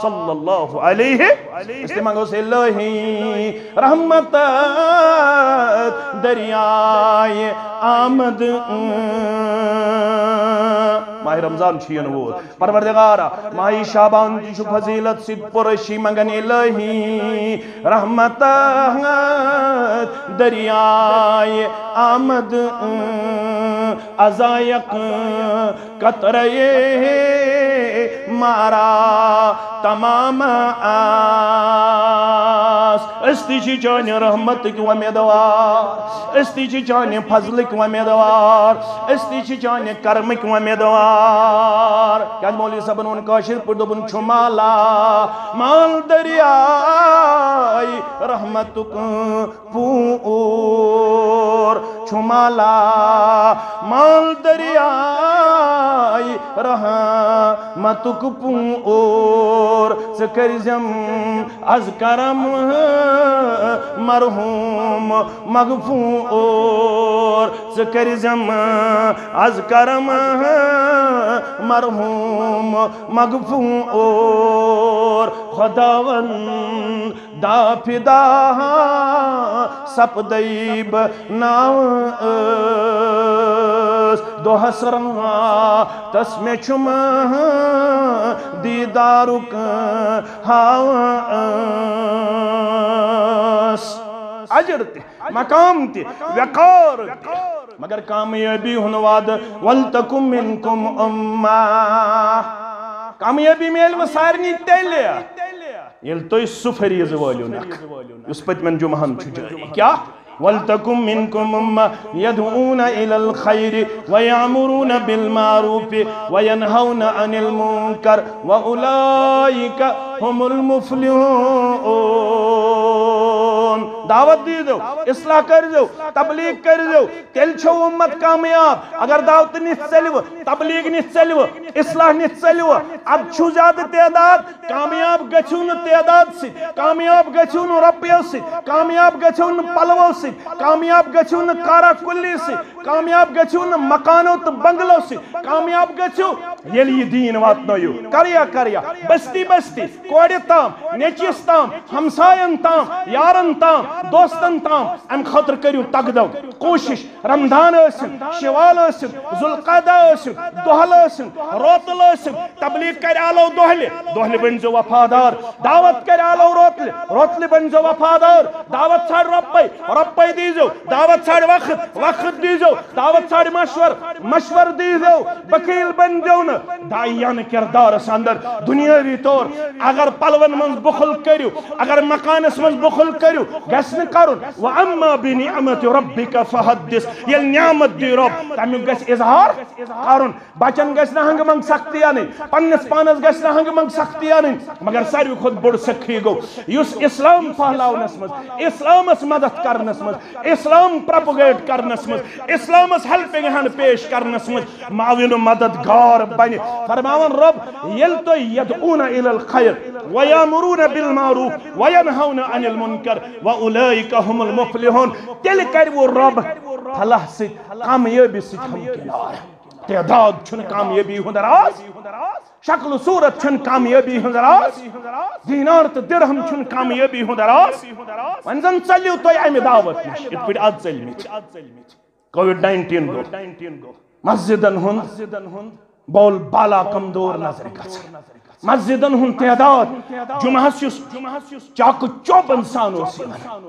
صلی اللہ علیہ۔ أسۍ تہِ منٛگو سے الہی رحمت دریائے آمد۔ ماہ رمضان چھُ یِنہٕ وول۔ پروردگارا، ماہِ شعبان تہِ چھُ فضیلت سۭتۍ پُرشی منگن الہی رحمت دریائے آمد، ازایق قطرے مارا تمام آس۔ أسۍ تہِ چھِ چانہِ رحمتٕکۍ وۄمیدوار، أسۍ تہِ چھِ چانہِ فضلٕکۍ وۄمیدوار، أسۍ تہِ چھِ چانہِ کرمٕکۍ وۄمیدوار۔ کیٛازِ مولوی صٲبن ووٚن کٲشِر پٲٹھۍ، دوٚپُن، چھُ مالا مال دریاے رحمتُک پوٗر، چھُ مالا مال دریاے رحمتُک پوٗر۔ ژٕ کٔرزٮ۪م از کرم مرحوم مغفور، ژٕ کٔرزٮ۪م از کرم مرحوم مغفور۔ خداوند دا فدا سپدے بہٕ ناو ٲس، دۄہس راتس مےٚ چھُم دیٖدارُک ہاو ٲس۔ اجر تہِ، مقام تہِ، وقار تہِ، مگر کامیٲبی ہُنٛد وعدٕ، ولتکم منکم امہ۔ کامیٲبی میلہِ وۄنۍ سارنٕے تیٚلہِ، ییٚلہِ تُہۍ سُہ فریضہٕ وٲلِو نکھٕ، یُس پٔتمٮ۪ن جمعہن چھُ جٲری۔ کیٛاہ؟ ولتکم منکم امہ یدعون الی الخیر ویامرون بالمعروف وینہون عن المنکر واولئک هم المفلحون۔ دعوت دیٖزیو، اصلاح کٔرۍزیو، تبلیغ کٔرۍزیو، تیٚلہِ چھو اُمت کامیاب۔ اگر دعوتہٕ نِتھ ژٔلِوٕ، تبلیغ نِتھ ژٔلِوٕ، اصلاح نِتھ ژٔلِوٕ، اَدٕ چھُو زیادٕ تعداد، کامیاب گٔژھِو نہٕ تعداد سۭتۍ، کامیاب گٔژھِو نہٕ رۄپیو سۭتۍ، کامیاب گٔژھِو نہٕ پلوو سۭتۍ، کامیاب گٔژھِو نہٕ کارا کُلی سۭتۍ، کامیاب گٔژھِو نہٕ مکانو تہٕ بنگلو سۭتۍ، کامیاب گٔژھِو ییٚلہِ یہِ دیٖن واتنٲیِو۔ کریا کریا، بستی بستی، کورِ تام، نیٚچوِس تام، ہمساین تام، یارن تام، دوستن تام۔ امہِ خٲطرٕ کٔرِو تقدم، کوٗشش۔ رمضان ٲسِن، شوال ٲسِن، ذوالقعدہ ٲسِن، دۄہلہٕ ٲسِن، روتلہٕ ٲسِن، تبلیغ کرِ آلو دۄہلہِ، دۄہلہِ بٔنۍزیو وفادار۔ دعوت کرِ آلو روتلہِ، روتلہِ بٔنۍزیو وفادار۔ دعوت ژھانڈ رۄپے، رۄپے دیٖزیو۔ دعوت ژھانڈ وقت، وقت دیٖزیو۔ دعوت ژھانڈ مشور، مشور دیٖزیو۔ بخیل بٔنۍزیو نہٕ۔ داعیانہٕ کردارس اندر دنیاوی طور اگر پلون منٛز بخل کٔرِو، اگر مکانس منٛز بخل کٔرِو، گژھِ نہٕ کرُن۔ واما بنعمت ربک فحدث۔ ییٚلہِ نعمت دی رۄب، تمیُک گژھِ اظہار کرُن۔ بچن گژھِ نہٕ ہنگہٕ منگہٕ سختی انٕنۍ، پننِس پانس گژھِ نہٕ ہنگہٕ منگہٕ سختی انٕنۍ۔ مگر ساروی کھۄتہٕ بوٚڑ سخی گوٚو، یُس اسلام پھہلاونس منٛز، اسلامس مدد کرنس منٛز، اسلام پروپگیٹ کرنس منٛز، اسلامس ہیلپنگ ہینڈ پیش کرنس منٛز معاون و مددگار بنہِ۔ فرماوان رب، ییٚلہِ تُہۍ یدعون الی الخیر ویامرون بالمعروف وینہون عن المنکر واولئک هم المفلحون، تیٚلہِ کرِوٕ رب فلاح سۭتۍ کامیٲبی سۭتۍ ہمکنار۔ تعداد چھُنہٕ کامیٲبی ہُنٛد راز، شکل و صورت چھُنہٕ کامیٲبی ہُنٛد راز، دینار تہٕ درہم چھُنہٕ کامیٲبی ہُنٛد راز۔ وۄنۍ زن ژٔلِو تُہۍ امہِ دعوت نِش، یِتھ پٲٹھۍ از ژٔلمٕتۍ۔ کووڈ نائنٹین گوٚو۔ مسجدن ہُنٛد بول بالا کمزور نظر گژھان۔ مسجدن ہُنٛد تعداد، جمعہس یُس چاکہٕ چوبن سان اوس یِوان،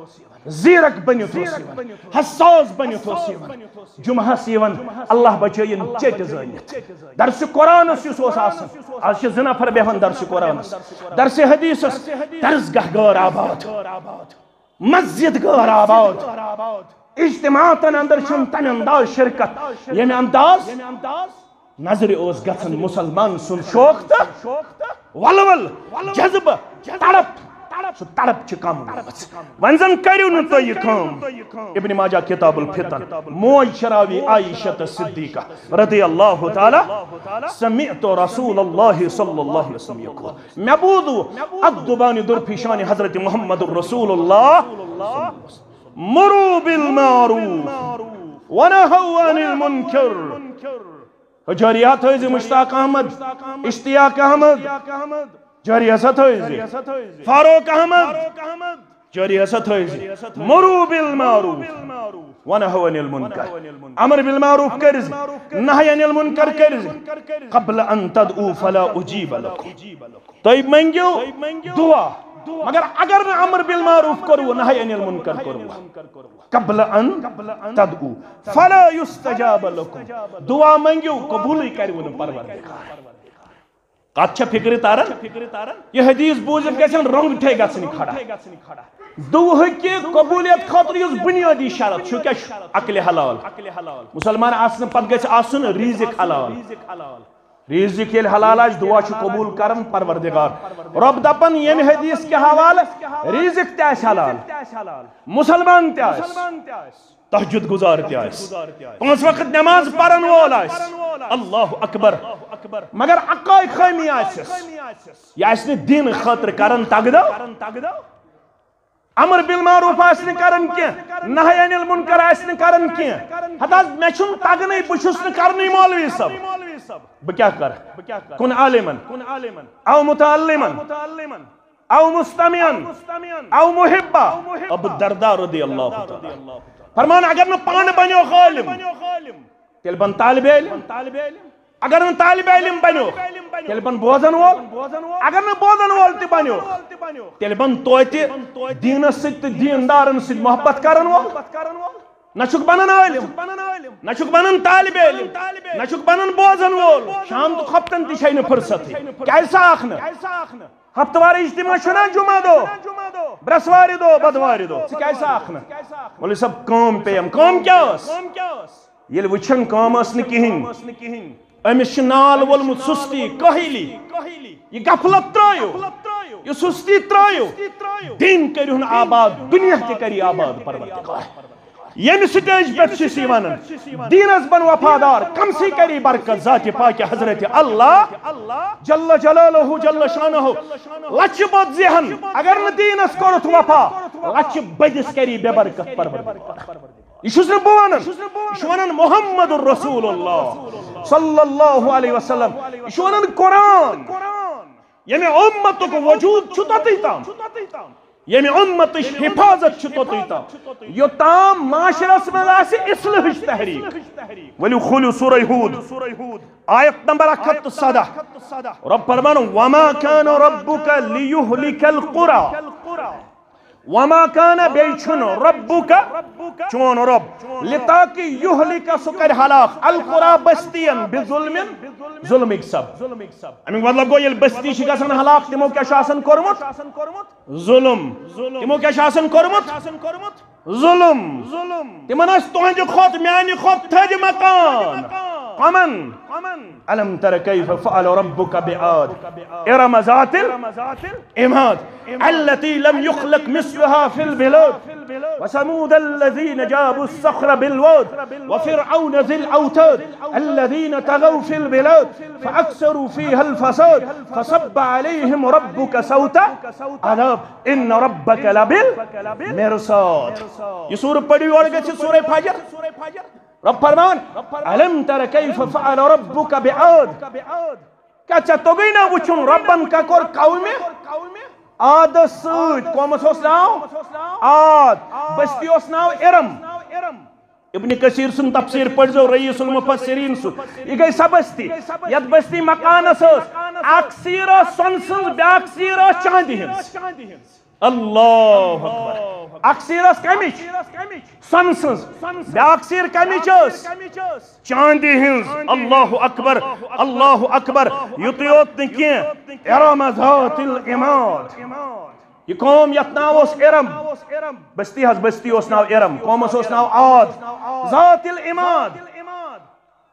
زیرک بٔنِتھ اوس یِوان، حساس بٔنِتھ اوس یِوان، جمعہس یِوان، اللہ بچٲیِن، چیٚٹہِ زٲنِتھ۔ درسِ قرآنس یُس اوس آسان، از چھِ زٕ نفر بیٚہوان درسِ قرآنس، درسِ حدیثس، درسگاہ غٲر آباد۔ مسجد غٲر آباد۔ اجتماعاتن اندر چھُنہٕ تمہِ انداز شرکت، ییٚمہِ انداز نظرِ اوس گژھان مسلمان سُنٛد شوق تہٕ ولول، جذبہٕ، تڑپ۔ سُہ تڑپ چھِ کم گٔمٕژ۔ وۄنۍ زن کٔرِو نہٕ تُہۍ یہِ کٲم۔ ابن ماجہ کتاب الفتن، موج شراوی عائشہ صدیقہ رضی اللہ تعالی، سمعت رسول اللہ صلی اللہ علیہ وسلم یقول، مےٚ بوٗز اتھ دُبانہِ درپیشانہِ حضرت محمد رسول اللہ، مروا بالمعروف ونهوا عن المنکر۔ جاریہ تھٲیزِ مشتاق احمد، اشتیاق احمد، جاریہ سا تھٲیزِ، فاروق احمد، جاریہ سا تھٲیزِ۔ مروا بالمعروف ونهوا عن المنکر۔ امر بالمعروف کٔرزِ، نہی عن المنکر کٔرزِ۔ قبل ان تدعوا فلا اجیب لکم۔ تُہۍ منٛگِو دعا، مگر اگر نہٕ امر بالمعروف کوٚروٕ، نہی عن المنکر کوٚروٕ، قبل ان تدعوا فلا یستجاب لکم، دعا منٛگِو، قبوٗلٕے کروٕ نہٕ پروردگار۔ کتھ چھا فکرِ تران؟ یہ حدیث بوٗزِتھ گژھن رۄنٛگٹے گژھٕنۍ کھڑا۔ دُعہٕکہِ قبولیت خٲطرٕ یُس بنیٲدی شرط چھُ، کیٛاہ چھُ؟ عقلِ حلال۔ مسلمان آسنہٕ پتہٕ گژھِ آسُن رزق حلال۔ رزق ییٚلہِ حلال آسہِ، دُعا چھُ قبول کران پروردگار۔ رۄب دپان ییٚمہِ حدیث کہِ حوالہٕ، رزق تہِ آسہِ حلال، مسلمان تہِ آسہِ، تہجد گزار تہِ آسہِ، پانٛژھ وقت نماز پرن وول آسہِ، اللہ اکبر، مگر اکٲے خٲمی آسٮ۪س، یہِ آسہِ نہٕ دین خٲطرٕ کران تگدو، امر بالمعروف آسہِ نہٕ کران کینٛہہ، نہی عن المنکر آسہِ نہٕ کران کینٛہہ۔ ہتہٕ حظ، مےٚ چھُنہٕ تگنٕے، بہٕ چھُس نہٕ کرنٕے مولوی صٲب۔ بہٕ کیٛاہ کرٕ؟ کُن عالمن، او متعلمن، او مستمعن، او محبا۔ ابو الدرداء رضی اللہ تعالیٰ فرمان، اگر نہٕ پانہٕ بنیو عالم، تیٚلہِ بن طالب علم۔ اگر نہٕ طالب علم بنیو، تیٚلہِ بن بوزن وول۔ اگر نہٕ بوزن وول تہِ بنیو، تیٚلہِ بن توتہِ دینس سۭتۍ تہٕ دیندارن سۭتۍ محبت کرن وول۔ نہ چھُکھ بنان عٲلِم، نہ چھُکھ بنان طالب علم، نہ چھُکھ بنان بوزن وول۔ شام تہٕ خۄفتن تہِ چھے نہٕ فرصتٕے۔ کیازِ سا آکھ نہٕ؟ ہفتہٕ وار اجتماع چھُنہ جمعہ دۄہ، برٛسوارِ دۄہ، بدوارِ دۄہ، ژٕ کیازِ سا آکھ نہٕ؟ مولوی صٲب، کٲم پیٚیَم۔ کٲم کیٛاہ ٲس؟ ییٚلہِ وٕچھان کٲم ٲس نہٕ کِہیٖنۍ، أمِس چھُ نال وولمُت سُستی، کٲہِلی۔ یہِ غفلت ترٛٲیِو، یہِ سُستی ترٛٲیِو۔ دین کٔرِہُن آباد، دُنیا تہِ کَری آباد پروردگار۔ ییٚمہِ سٹیج پٮ۪ٹھ چھِ أسۍ یہِ وَنان، دیٖنَس بَن وفادار، کَمسٕے کَری برکت ذاتِ پاکہِ حضرت اللہ جل جلالہ جل شانہ۔ لَچھِ بوٚد زیہَن، اگر نہٕ دیٖنَس کوٚرُتھ وفا، لَچھِ بٔدِس کَری بے برکت پروردگار۔ یہِ چھُس نہٕ بہٕ وَنان، یہِ چھُ وَنان محمد رسول اللہ صلی اللہ علیہ وسلم۔ یہِ چھُ وَنان قرآن۔ ییٚمہِ اُمتُک وجوٗد چھُ توٚتُے تام، ییٚمہِ اُمتٕچ حفاظت چھِ توٚتُے تام، یوٚتام معاشرس منٛز آسہِ اصلٲحٕچ تحریک۔ ؤلِو کھوٗلِو سورہ ہود، آیت نمبر اکھ ہتھ تہٕ سداہ۔ رۄب فرمان، وما كان ربك ليهلك القرى، وما كان، بیٚیہِ چھُنہٕ، ربك، چون رۄب، لتاکہ، یہلک، سُہ کرِ ہلاک، القرى، بستین، بظلم، ظلمٕکۍ سب۔ امیُک مطلب گوٚو، ییٚلہِ بستی چھِ گژھان ہلاک، تِمو کیٛاہ چھُ آسان کوٚرمُت؟ ظلم۔ تِمو کیٛاہ چھُ آسان کوٚرمُت؟ ظلم۔ تِمن ٲسۍ تُہنٛدِ کھۄتہٕ، میانہِ کھۄتہٕ تھٔدۍ مکان۔ کمن؟ الم تر کیف فعل ربک بعاد ارم ذات العماد التي لم يخلق مثلها في البلاد وثمود الذين جابوا الصخر بالواد وفرعون ذي الاوتاد الذين طغوا في البلاد فاكثروا فيها الفساد فصب عليهم ربك سوط عذاب ان ربك لبالمرصاد۔ یہ سورہ پڑھو، یورٕ گژھِ سورہ فجر۔ رب فرمان، الم تر کیف فعل ربک بعاد۔ کیٛاہ ژےٚ توٚگُے نہ وٕچھُن رۄبن کیٛاہ کوٚر قومہِ عادس سۭتۍ؟ قومس اوس ناو عاد، بستی اوس ناو ارم۔ ابن کثیر سُنٛد تفسیر پٔرۍزیو، رئیس المفسرین سُنٛد۔ یہِ گٔے سۄ بستی، یتھ بستی مکانس ٲس اکھ سیٖر ٲس سۄنہٕ سٕنٛز، بیٛاکھ سیٖر ٲس چاندِ ہٕنٛز۔ اللہ اکبر۔ اکھ سیٖر ٲس کمِچ؟ سۄنہٕ سٕنٛز۔ بیٛاکھ سیٖر کمِچ ٲس؟ چاندِ ہٕنٛز۔ اللہ اکبر، اللہ اکبر۔ یُتُے یوت نہٕ کینٛہہ، ارم ذات العماد۔ یہِ قوم یتھ ناو اوس ارم، بستی حظ، بستی اوس ناو ارم، قومس اوس ناو عاد۔ ذات العماد۔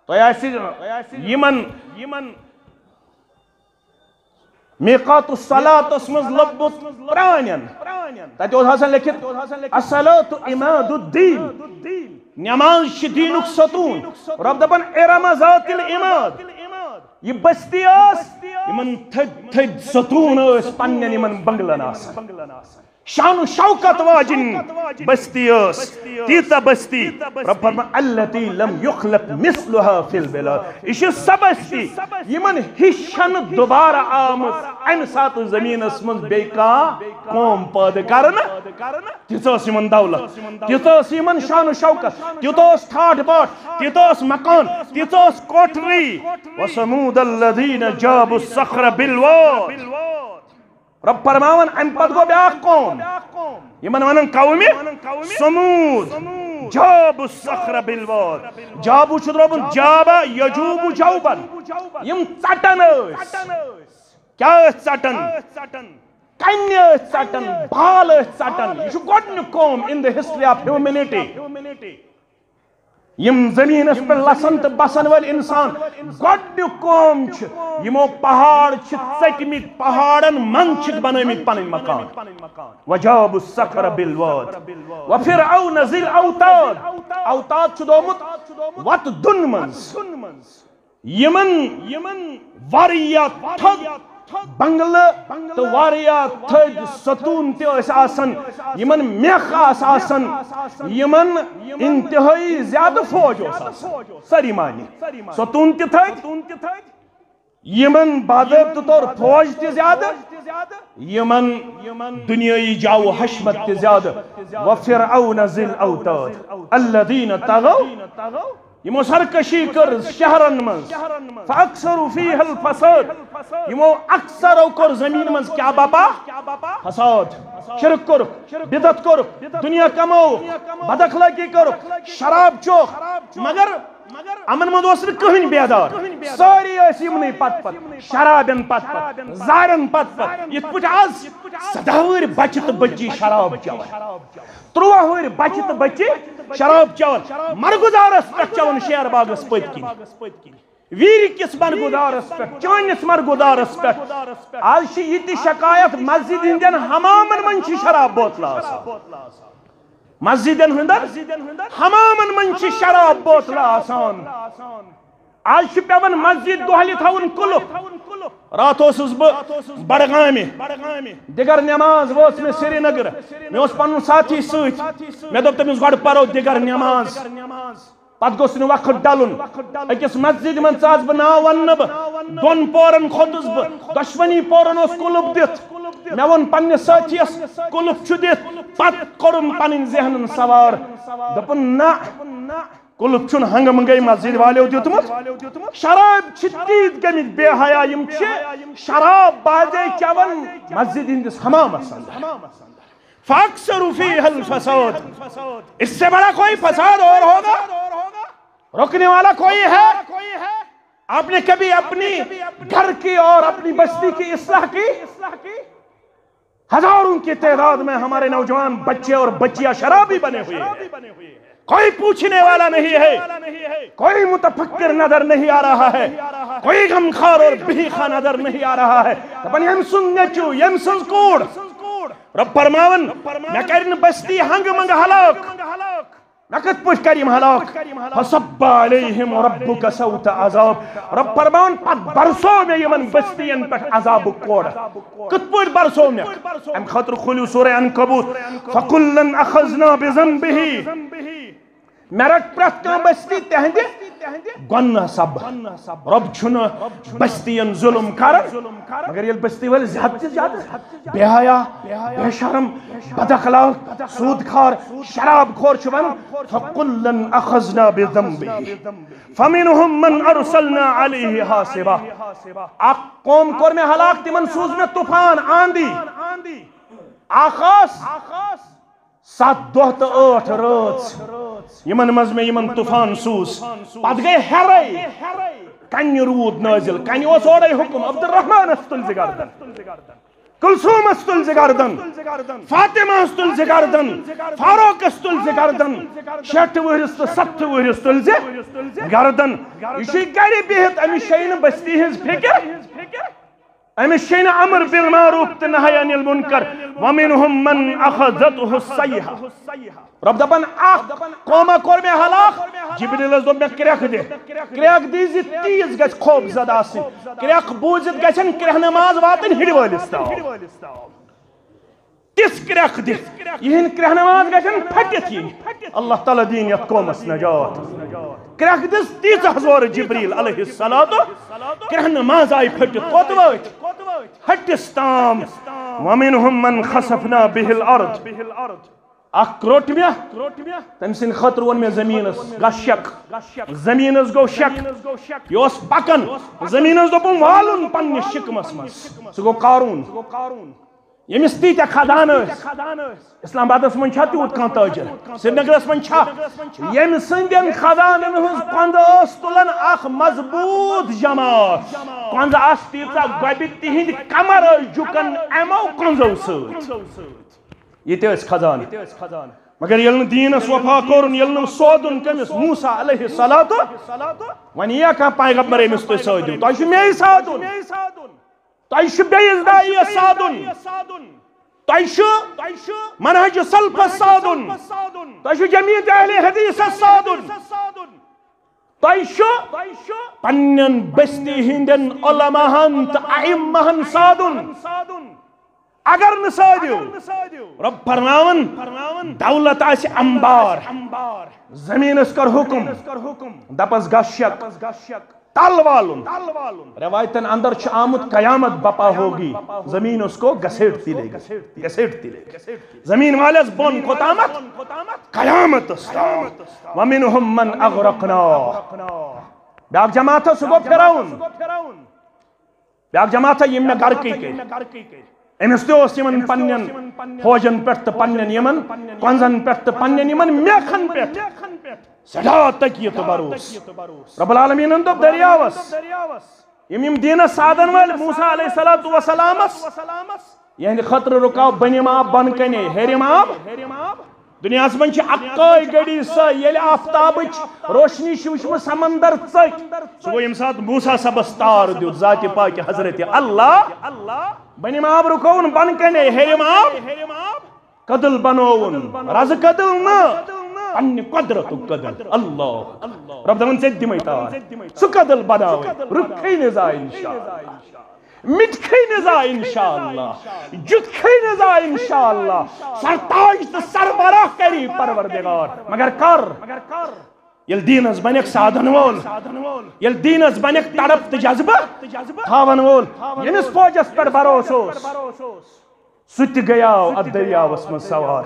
تۄہہِ آسہِ یِمن میقات الصلاتس منٛز لوٚبمُت پرٛانٮ۪ن۔ تتہِ اوس آسان لیٚکھِتھ، "الصلاة عماد الدین"، نماز چھِ دیٖنُک ستوٗن۔ رۄب دپان، "ارم ذات العماد"۔ یہِ بستی ٲس، یِمن تھٔدۍ تھٔدۍ ستوٗن ٲسۍ پننٮ۪ن یِمن بنگلن آسان۔ شان و شوکت واجن بستی ٲس، تیٖژاہ بستی۔ رب فرمان، "التي لم يخلق مثلها في البلاد"۔ یہِ چھِ سۄ بستی، یِمن ہِش چھَنہٕ دوبارٕ آمٕژ اَمہِ ساتہٕ زٔمیٖنَس منٛز بیٚیہِ کانٛہہ قوم پٲدٕ کرنہٕ۔ تِژھ ٲس یِمن دولت، تیٖژاہ ٲس یِمن شان و شوکت، تیوٗتاہ اوس ٹھاٹھ باٹھ، تیٖژاہ ٲس مکان، تیٖژاہ ٲس کوٹھری۔ "وثمود الذين جابوا الصخر بالواد"۔ رب فرماوان، امہِ پتہٕ گوٚو بیٛاکھ قوم۔ یِمن ونان قومِ ثمود۔ جابوا الصخر بالواد۔ جابوا چھُ درٛامُت جابا یجوب جوبن۔ یِم ژٹان ٲسۍ۔ کیٛاہ ٲسۍ ژٹان؟ کنہِ ٲسۍ ژٹان، بال ٲسۍ ژٹان۔ یہِ چھُ گۄڈٕنیُک قوم in the history of humanity۔ یِم زٔمیٖنَس پٮ۪ٹھ لَسَن تہٕ بَسَن وٲلۍ اِنسان، گۄڈٕنیُک قوم چھِ، یِمو پہاڑ چھِ ژٔٹمٕتۍ، پہاڑَن منٛز چھِکھ بنٲومٕتۍ پَنٕنۍ مکان۔ وجابوا الصخر بالواد وفرعون ذی الاوتاد۔ اوتاد چھُ دومُت وَتہٕ دُن منٛز۔ یِمَن، یِمَن واریاہ تھوٚد بنگلہٕ تہٕ واریاہ تھٔدۍ ستوٗن تہِ ٲسۍ آسان، یِمَن میکھ آسہٕ آسان، یِمَن انتہٲئی زیادٕ فوج اوس آسان۔ سٲری مانی، ستوٗن تہِ تھٔدۍ، یِمَن باضٲبطہٕ طور فوج تہِ زیادٕ، یِمَن دُنیٲیی جاہ و حشمت تہِ زیادٕ۔ وفرعون ذی الاوتاد الذین طغوا۔ یِمو سرکشی کٔر شہرن منٛز۔ فاکثروا فیہا الفساد۔ یِمو اکثرو کوٚر زٔمیٖن منٛز کیٛاہ بپا؟ فساد۔ شرک کوٚرُکھ، بدعت کوٚرُکھ، دُنیا کمووُکھ، بد اخلٲقی کٔرٕکھ، شراب چوکھ۔ مگر یِمن منٛز اوس نہٕ کٕہٕنۍ بیدار۔ سٲری ٲسۍ یِمنٕے پتہٕ پتہٕ، شرابن پتہٕ پتہٕ، زارن پتہٕ پتہٕ۔ یِتھ پٲٹھۍ آز سداہ وُہٕرۍ بچہِ تہٕ بچی شراب چٮ۪وان۔ تُرٛواہ وُہٕرۍ بچہِ تہٕ بچی شراب چٮ۪وان، مرگُزارس پٮ۪ٹھ چٮ۪وان شیر باغس پٔتۍ کِنۍ۔ ویٖرِ کِس مرگُزارس پٮ۪ٹھ، چٲنِس مرگُزارس پٮ۪ٹھ۔ آز چھِ یہِ تہِ شکایت مسجد ہٕنٛدٮ۪ن حمامن منٛز چھِ شراب بوتلہٕ آسان۔ مسجدن ہٕنٛدٮ۪ن حمامن منٛز چھِ شراب بوتلہٕ آسان۔ آز چھُ پٮ۪وان مسجد دۄہلہِ تھاوُن قُلُف۔ راتھ اوسُس بہٕ بڈگامہِ۔ دِگر نٮ۪ماز وٲژ مےٚ سرینگر۔ مےٚ اوس پنُن ساتھی سۭتۍ۔ مےٚ دوٚپ تٔمِس، "گۄڈٕ پرو دِگر نٮ۪ماز۔" پتہٕ گوٚژھ نہٕ وقت ڈلُن۔ أکِس مسجدِ منٛز ژاس بہٕ، ناو ونہٕ نہٕ بہٕ۔ دۄن پورن کھوٚتُس بہٕ۔ دۄشوٕنی پورن اوس قُلُف دِتھ۔ مےٚ ووٚن پننِس سٲتھیَس، "قُلُف چھُ دِتھ۔" پتہٕ کوٚرُم پنٕنۍ ذہنن سوار۔ دوٚپُن، نہ، قُلُف چھُنہٕ ہنگہٕ منگے مسجد والیو دیُتمُت۔ شراب چھِ تیٖتۍ گٔمٕتۍ بے حیا، یِم چھِ شراب بازے چٮ۪وان مسجد ہٕنٛدِس حمامس اندر۔ فاکثروا فیہا الفساد۔ اس سے بڑا کوئی فساد اور ہوگا؟ روکنے والا کوئی ہے؟ آپ نے کبھی اپنی گھر کی اور اپنی بستی کی اصلاح کی؟ ہزاروں کی تعداد میں ہمارے نوجوان بچے اور بچیاں شرابی بنے ہوئے ہیں۔ کوئی پوچھنے والا نہیں ہے، کوئی متفکر نظر نہیں آ رہا ہے، کوئی غمخوار اور بھیخا نظر نہیں آ رہا ہے۔ دپان، ییٚمہِ سُنٛد نیٚچو، ییٚمہِ سٕنٛز کوٗر۔ رب فرماوان، مےٚ کرِ نہٕ بستی ہنگہٕ منگہٕ ہلاک۔ مےٚ کِتھ پٲٹھۍ کَرِ یِم ہلاک؟ فصب علیہم ربک سوط عذاب۔ رب فرماوان، پتہٕ برسو مےٚ یِمن بستین پٮ۪ٹھ عذابُک کوڑ۔ کِتھ پٲٹھۍ برسو مےٚ؟ اَمہِ خٲطرٕ کھوٗلِو سورہ عنکبوت۔ فکلا اخذنا بذنبہ۔ مےٚ رَٹ پرٛٮ۪تھ کانٛہہ بستی تِہنٛدِ گۄناہ سبب۔ رب چھُنہٕ بستین ظلم کران، مگر ییٚلہِ بستی وٲلۍ زیادٕ تہِ زیادٕ بے حیا، بے شرم، بد اخلاق، سود خور، شراب خور چھُ بنان، فکلا اخذنا بذنبہ فمنهم من ارسلنا علیہ حاصبا۔ اکھ قوم کوٚر مےٚ ہلاک، تِمن سوٗز مےٚ طوفان، آندھی۔ اکھ ٲس ستھ دۄہ تہٕ ٲٹھ رٲژ، یِمن منٛز مےٚ یِمن طوفان سوٗز۔ پتہٕ گٔے ہیرے، کنہِ روٗد نٲزِل۔ کنہِ اوس اورے حُکُم، عبدالرحمانس تُلۍ زِ گردن، کلثومس تُلۍ زِ گردن، فاطمہس تُلۍ زِ گردن، فاروقس تُلۍ زِ گردن، شیٹھ وُہرِس تہٕ ستتھٕ وُہرِس تُلۍ زِ گردن۔ یہِ چھُے گرِ بِہِتھ، أمِس چھے نہٕ بستی ہٕنٛز فِکر۔ أمِس چھے نہٕ امر بالمعروف تہٕ نہی عن المنکر۔ ومنهم من اخذته الصیحہ۔ رب دپان، اکھ قوما کوٚر مےٚ ہلاک، جبریلس دوٚپ مےٚ، کرٛٮ۪کھ دِ، کرٛٮ۪کھ دِ زِ تیٖژ گژھِ خوف زدہ آسٕنۍ، کرٛٮ۪کھ بوٗزِتھ گژھن کرٛٮ۪ہنہٕ ماز واتٕنۍ ہِڑِ وٲلِس تام۔ تِژھ کرٛٮ۪کھ دِ، یِہِنٛدۍ کرٛٮ۪ہنہٕ ماز گژھن پھٹِتھ یِنۍ۔ اللہ تعالیٰ دِیِن یتھ قومس نجات۔ کرٛٮ۪کھ دِژ تیٖژاہ زورٕ جبریل علیہ الصلوۃ، کرٛٮ۪ہنہٕ ماز آیہِ پھٔٹِتھ۔ کوٚت وٲتۍ؟ ہٹِس تام۔ ومنهم من خسفنا به الارض۔ اکھ روٚٹ مےٚ، تٔمۍ سٕنٛدِ خٲطرٕ ووٚن مےٚ زٔمیٖنس، گژھ شک۔ زٔمیٖنس گوٚو شک۔ یہِ اوس پکان، زٔمیٖنس دوٚپُن، والُن پننِس شِکمس منٛز۔ سُہ گوٚو قارون۔ ییٚمِس تیٖتیٛاہ خزانہٕ ٲسۍ، اسلام آبادس منٛز چھا تیوٗت کانٛہہ تاجر؟ سرینگرس منٛز چھا؟ ییٚمہِ سٕنٛدٮ۪ن خزانن ہٕنٛز کۄنٛزٕ ٲس تُلان اکھ مضبوٗط جماعت۔ کۄنٛزٕ آسہٕ تیٖژاہ گۄبہِ، تِہنٛدۍ کمر ٲسۍ جُکان اَمو کۄنٛزو سۭتۍ۔ یہِ تہِ ٲسۍ خزانہٕ۔ مگر ییٚلہِ نہٕ دیٖنس وفا کوٚرُن، ییٚلہِ نہٕ سودُن کٔمِس؟ موسیٰ علیہ الصلوۃ۔ وۄنۍ یِیا کانٛہہ پیغمبر أمِس تُہۍ سٲدِو، تۄہہِ چھُ مے سادُن۔ تۄہہِ چھُ بیٚیِس داعیَس سادُن۔ تۄہہِ چھُ منہج سلفس سادُن۔ تۄہہِ چھُ جمعیت اہل حدیثس سادُن۔ تۄہہِ چھُ پننٮ۪ن بستی ہٕنٛدٮ۪ن علماہن تہٕ ائمہن سادُن۔ اگر نہٕ سٲدِو، رب فرماوان، دولت آسہِ انبار، زمینس کر حکم، دپس گس شک، تل والُن۔ روایتن اندر چھُ آمُت، قیامت بپا ہوگی، زمین اس کو گھسیٹتی لے گی، گھسیٹتی لے گی۔ زمین والس بۄن کوتامتھ؟ قیامتس تام۔ ومنهم من اغرقنا۔ بیاکھ جماعت، سُہ گوٚو فرعون۔ بیاکھ جماعت، یِم مےٚ غرقٕے کٔرۍ۔ أمِس تہِ اوس یِمن پننٮ۪ن فوجن پٮ۪ٹھ تہٕ پننٮ۪ن یِمن کۄنزن پٮ۪ٹھ تہٕ پننٮ۪ن یِمن میخن پٮ۪ٹھ سٮ۪ٹھاہ تکیہِ تہٕ بھروسہٕ۔ رب العالمیٖنن دوٚپ دٔریاوس، یِم یِم دیٖنس سادن وٲلۍ موسیٰ علیہ الصلوۃ والسلامس، یِہنٛدِ خٲطرٕ رُکاو بٔنِم آب بۄن کنے، ہیٚرِم آب۔ دُنیاہس منٛز چھِ اکٲے گٔڑی سۄ، ییٚلہِ آفتابٕچ روشنی چھِ وٕچھمٕژ سمندر ژٔکۍ۔ سُہ گوٚو ییٚمہِ ساتہٕ موسیٰ صٲبس تار دیُت ذاتِ پاکہِ حضرت اللہ۔ بٔنِم آب رُکووُن بۄن کنے، ہیٚرِم آب۔ کدل بنووُن، رزٕ کدل نہٕ، پننہِ قۄدرتُک کدل۔ اللہ اکبر۔ رب دپان، ژےٚ تہِ دِمے تار۔ سُہ کدل بناوے، رُکھے نہٕ زانٛہہ انشاءاللہ۔ مِٹکھے نہٕ زانٛہہ انشاءاللہ۔ جُتکھے نہٕ زانٛہہ انشاءاللہ۔ سرتاج تہٕ سربراہ کری پروردگار۔ مگر کر؟ ییٚلہِ دیٖنس بنکھ سادن وول، ییٚلہِ دیٖنس بنکھ تڑپ تہٕ جذبہٕ تھاون وول، ییٚمِس فوجس پٮ۪ٹھ بھروسہٕ اوس، سُہ تہِ گٔیاو اتھ دٔریاوس منٛز سوار۔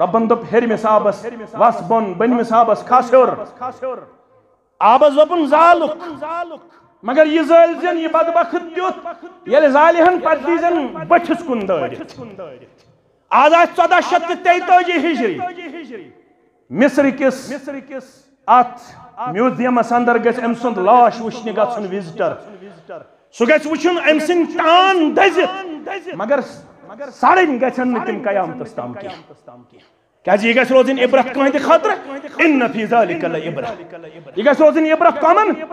رۄبن دوٚپ ہیٚرمِس آبس، "وس بۄن"، بٔنمِس آبس، "کھس ہیوٚر"۔ آبس دوٚپُن، "زالُکھ"۔ مگر یہِ زٲلۍ زٮ۪ن یہِ بدبخت تیُتھ، ییٚلہِ زالہِ ہن، پتہٕ دی زٮ۪ن بٔٹھِس کُن دٲرِتھ۔ آز آسہِ ژۄداہ شیٚتھ تہٕ تیتٲجی ہجری۔ مصر کِس اتھ میوزیمس اندر گژھِ أمۍ سُنٛد لاش وٕچھنہِ گژھُن وزٹر۔ سُہ گژھِ وٕچھُن أمۍ سٕنٛدۍ ٹان دٔزِتھ، مگر سڑٕنۍ گژھن نہٕ تِم قیامتس تام کینٛہہ۔ کیازِ یہِ گژھِ روزٕنۍ عبرت کٕہٕنٛدِ خٲطرٕ۔ ان فی ذلک لعبرہ۔ یہِ گژھِ روزٕنۍ عبرت کمن؟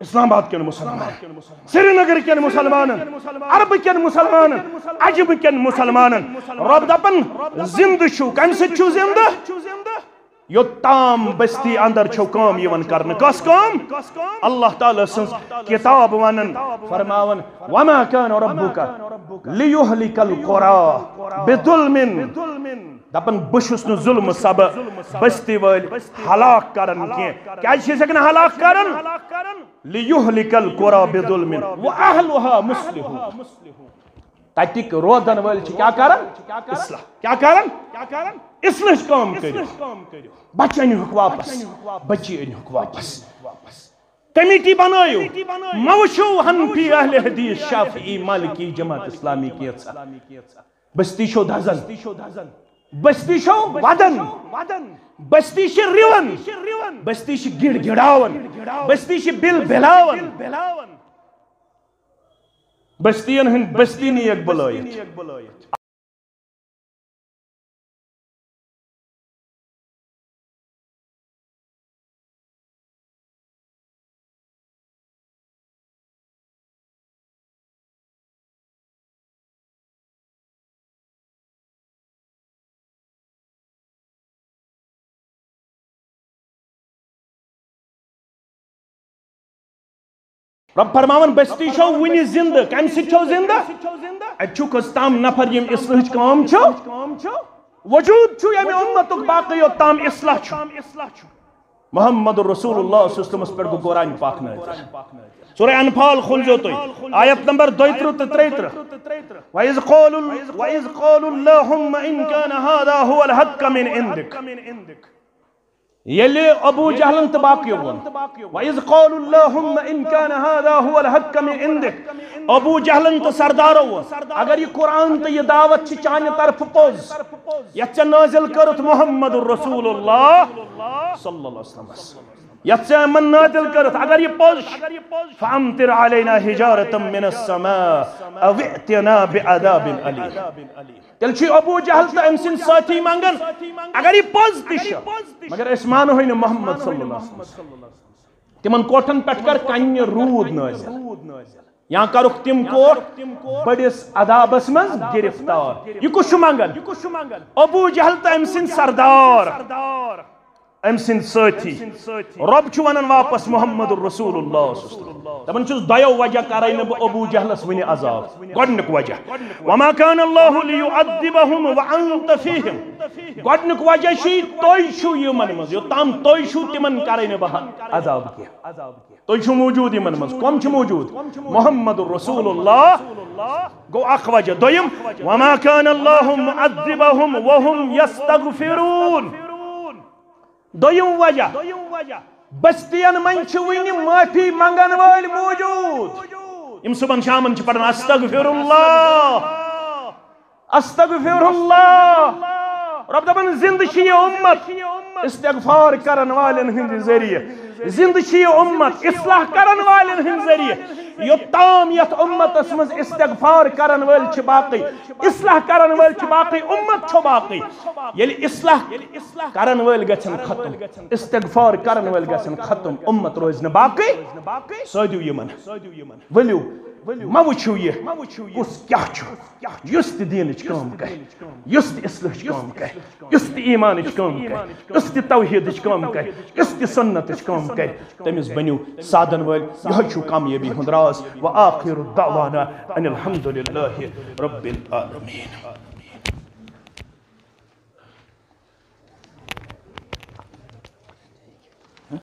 اسلام آباد کٮ۪ن مسلمانن، سرینگر کٮ۪ن مسلمانن، عربہٕ کٮ۪ن مسلمانن، عجبہٕ کٮ۪ن مسلمانن۔ رب دپان، زندٕ چھُو، کمہِ سۭتۍ چھُو زندٕ؟ یوٚتام بستی اندر چھو کٲم یِوان کرنہٕ۔ کۄس کٲم؟ اللہ تعالیٰ سٕنٛز کتاب ونان، فرماوان، "وما كان ربك ليهلك القرى بظلم۔" دپان، بہٕ چھُس نہٕ ظلمہٕ سبب بستی وٲلۍ ہلاک کران کینٛہہ۔ کیازِ چھِ أسۍ ہٮ۪کان ہلاک کران؟ "ليهلك القرى بظلم وأهلها مصلحون۔" تتِکۍ روزن وٲلۍ چھِ کیٛاہ کران؟ اصلاح۔ کیٛاہ کران؟ اصلاحٕچ کٲم کٔرِو۔ بچہِ أنِہُکھ واپس، بچی أنِہُکھ واپس۔ کمیٹی بنٲیِو۔ مہ وٕچھِو حنفی، اہل حدیث، شافعی، مالکی، جماعت اسلامی کینٛژھا۔ بستی چھو دزان، بستی چھو ودان، بستی چھِ رِوان، بستی چھِ گِڑ گِڑاوان، بستی چھِ بِل بِلاوان۔ بستین ہٕنٛدۍ بستی نیک بلٲیِتھ۔ رب فرماوان، بستی چھو وُنہِ زندٕ۔ کمہِ سۭتۍ چھو زندٕ؟ اتہِ چھُ کٔژ تام نفر یِم اصلاحٕچ کٲم چھِ۔ وجود چھُ ییٚمہِ اُمتُک باقٕے یوٚت تام اصلاح چھُ۔ محمد رسول اللہ صلی اللہ علیہ وسلمس پٮ۪ٹھ گوٚو قرآن پاک نازل۔ سورہ انفال کھولزیو تُہۍ، آیت نمبر دۄیہِ ترٕٛہ تہٕ ترٛیہِ ترٕٛہ۔ وَإِذْ قَالُوا، وَإِذْ قَالُوا اللَّهُمَّ إِنْ كَانَ هَذَا هُوَ الْحَقَّ مِنْ عِنْدِكَ۔ ییٚلہِ ابو جہلن تہٕ باقیو ووٚن، "وَإِذْ قَالُوا اللَّهُمَّ إِنْ كَانَ هَذَا هُوَ الْحَقَّ مِنْ عِنْدِكَ"، ابو جہلن تہٕ سردارو ووٚن، اگر یہِ قرآن تہٕ یہِ دعوت چھِ چانہِ طرفہٕ پوٚز، یتھ ژےٚ نٲزِل کٔرٕتھ محمد رسول اللہ صلی اللہ علیہ وسلمس، یتھ ژےٚ یِمن نٲزِل کٔرٕتھ، اگر یہِ پوٚز چھِ، "فَأَمْطِرْ عَلَيْنَا حِجَارَةً مِنَ السَّمَاءِ أَوْ ائْتِنَا بِعَذَابٍ أَلِيمٍ"۔ تیٚلہِ چھُ ابو جہل تہٕ أمۍ سٕنٛدۍ سٲتھی منٛگان، اگر یہِ پوٚز تہِ چھُ، مگر أسۍ مانہوے نہٕ محمد صلی اللہ علیہ وسلم۔ تِمن کوٹھن پٮ۪ٹھ کر کنہِ روٗد نٲزِل، یا کرُکھ تِم کوٹھ بٔڑِس عذابس منٛز گرفتار۔ یہِ کُس چھُ منٛگان؟ ابو جہل تہٕ أمۍ سٕنٛدۍ سردار، أمۍ سٕنٛدۍ سٲتھی۔ رۄب چھُ ونان واپس محمد رسول اللہ صلی اللہ علیہ وسلم۔ دپان چھُس، دۄیو وجہ کرے نہٕ بہٕ ابو جہلس وُنہِ عذاب۔ گۄڈنیُک وجہ، "وما كان الله ليعذبهم وأنت فيهم"۔ گۄڈنیُک وجہ چھُ یہِ، تُہۍ چھِو یِمن منٛز، یوٚتام تُہۍ چھِو تِمن کرے نہٕ بہٕ عذاب کینٛہہ۔ تُہۍ چھِو موجود یِمن منٛز۔ کم چھِ موجود؟ محمد رسول اللہ۔ گوٚو اکھ وجہ۔ دوٚیِم، "وما كان الله معذبهم وهم يستغفرون"۔ دوٚیِم وجہ، بستین منٛز چھِ وُنہِ معٲفی منٛگن وٲلۍ موجود۔ یِم صُبحن شامن چھِ پران، "استغفر اللہ، استغفر اللہ"۔ رۄب دپان، زندٕ چھِ یہِ اُمت استغفار کرن والٮ۪ن ہٕنٛدِ ذٔریعہٕ، زندٕ چھِ یہِ اُمت اصلاح کرن والٮ۪ن ہٕنٛدِ ذٔریعہٕ۔ یوٚتام یتھ اُمتس منٛز استغفار کرن وٲلۍ چھِ باقٕے، اصلاح کرن وٲلۍ چھِ باقٕے، اُمت چھُ باقٕے۔ ییٚلہِ اصلاح کرن وٲلۍ گژھن ختم، استغفار کرن وٲلۍ گژھن ختم، اُمت روزِ نہٕ باقٕے۔ سٲدِو یِمن، ؤلِو، مہ وٕچھِو یہِ کُس کیٛاہ چھُ، یُس تہِ دیٖنٕچ کٲم کرِ، یُس تہِ اصلاحٕچ کٲم کرِ، یُس تہِ ایٖمانٕچ کٲم کرِ، یُس تہِ توحیٖدٕچ کٲم کرِ، یُس تہِ سُنتٕچ کٲم کرِ، تٔمِس بٔنِو سادن وٲلۍ۔ یِہوٚے چھُ کامیٲبی ہُنٛد راز۔ وآخر دعوانا ان الحمد للہ رب العالمین۔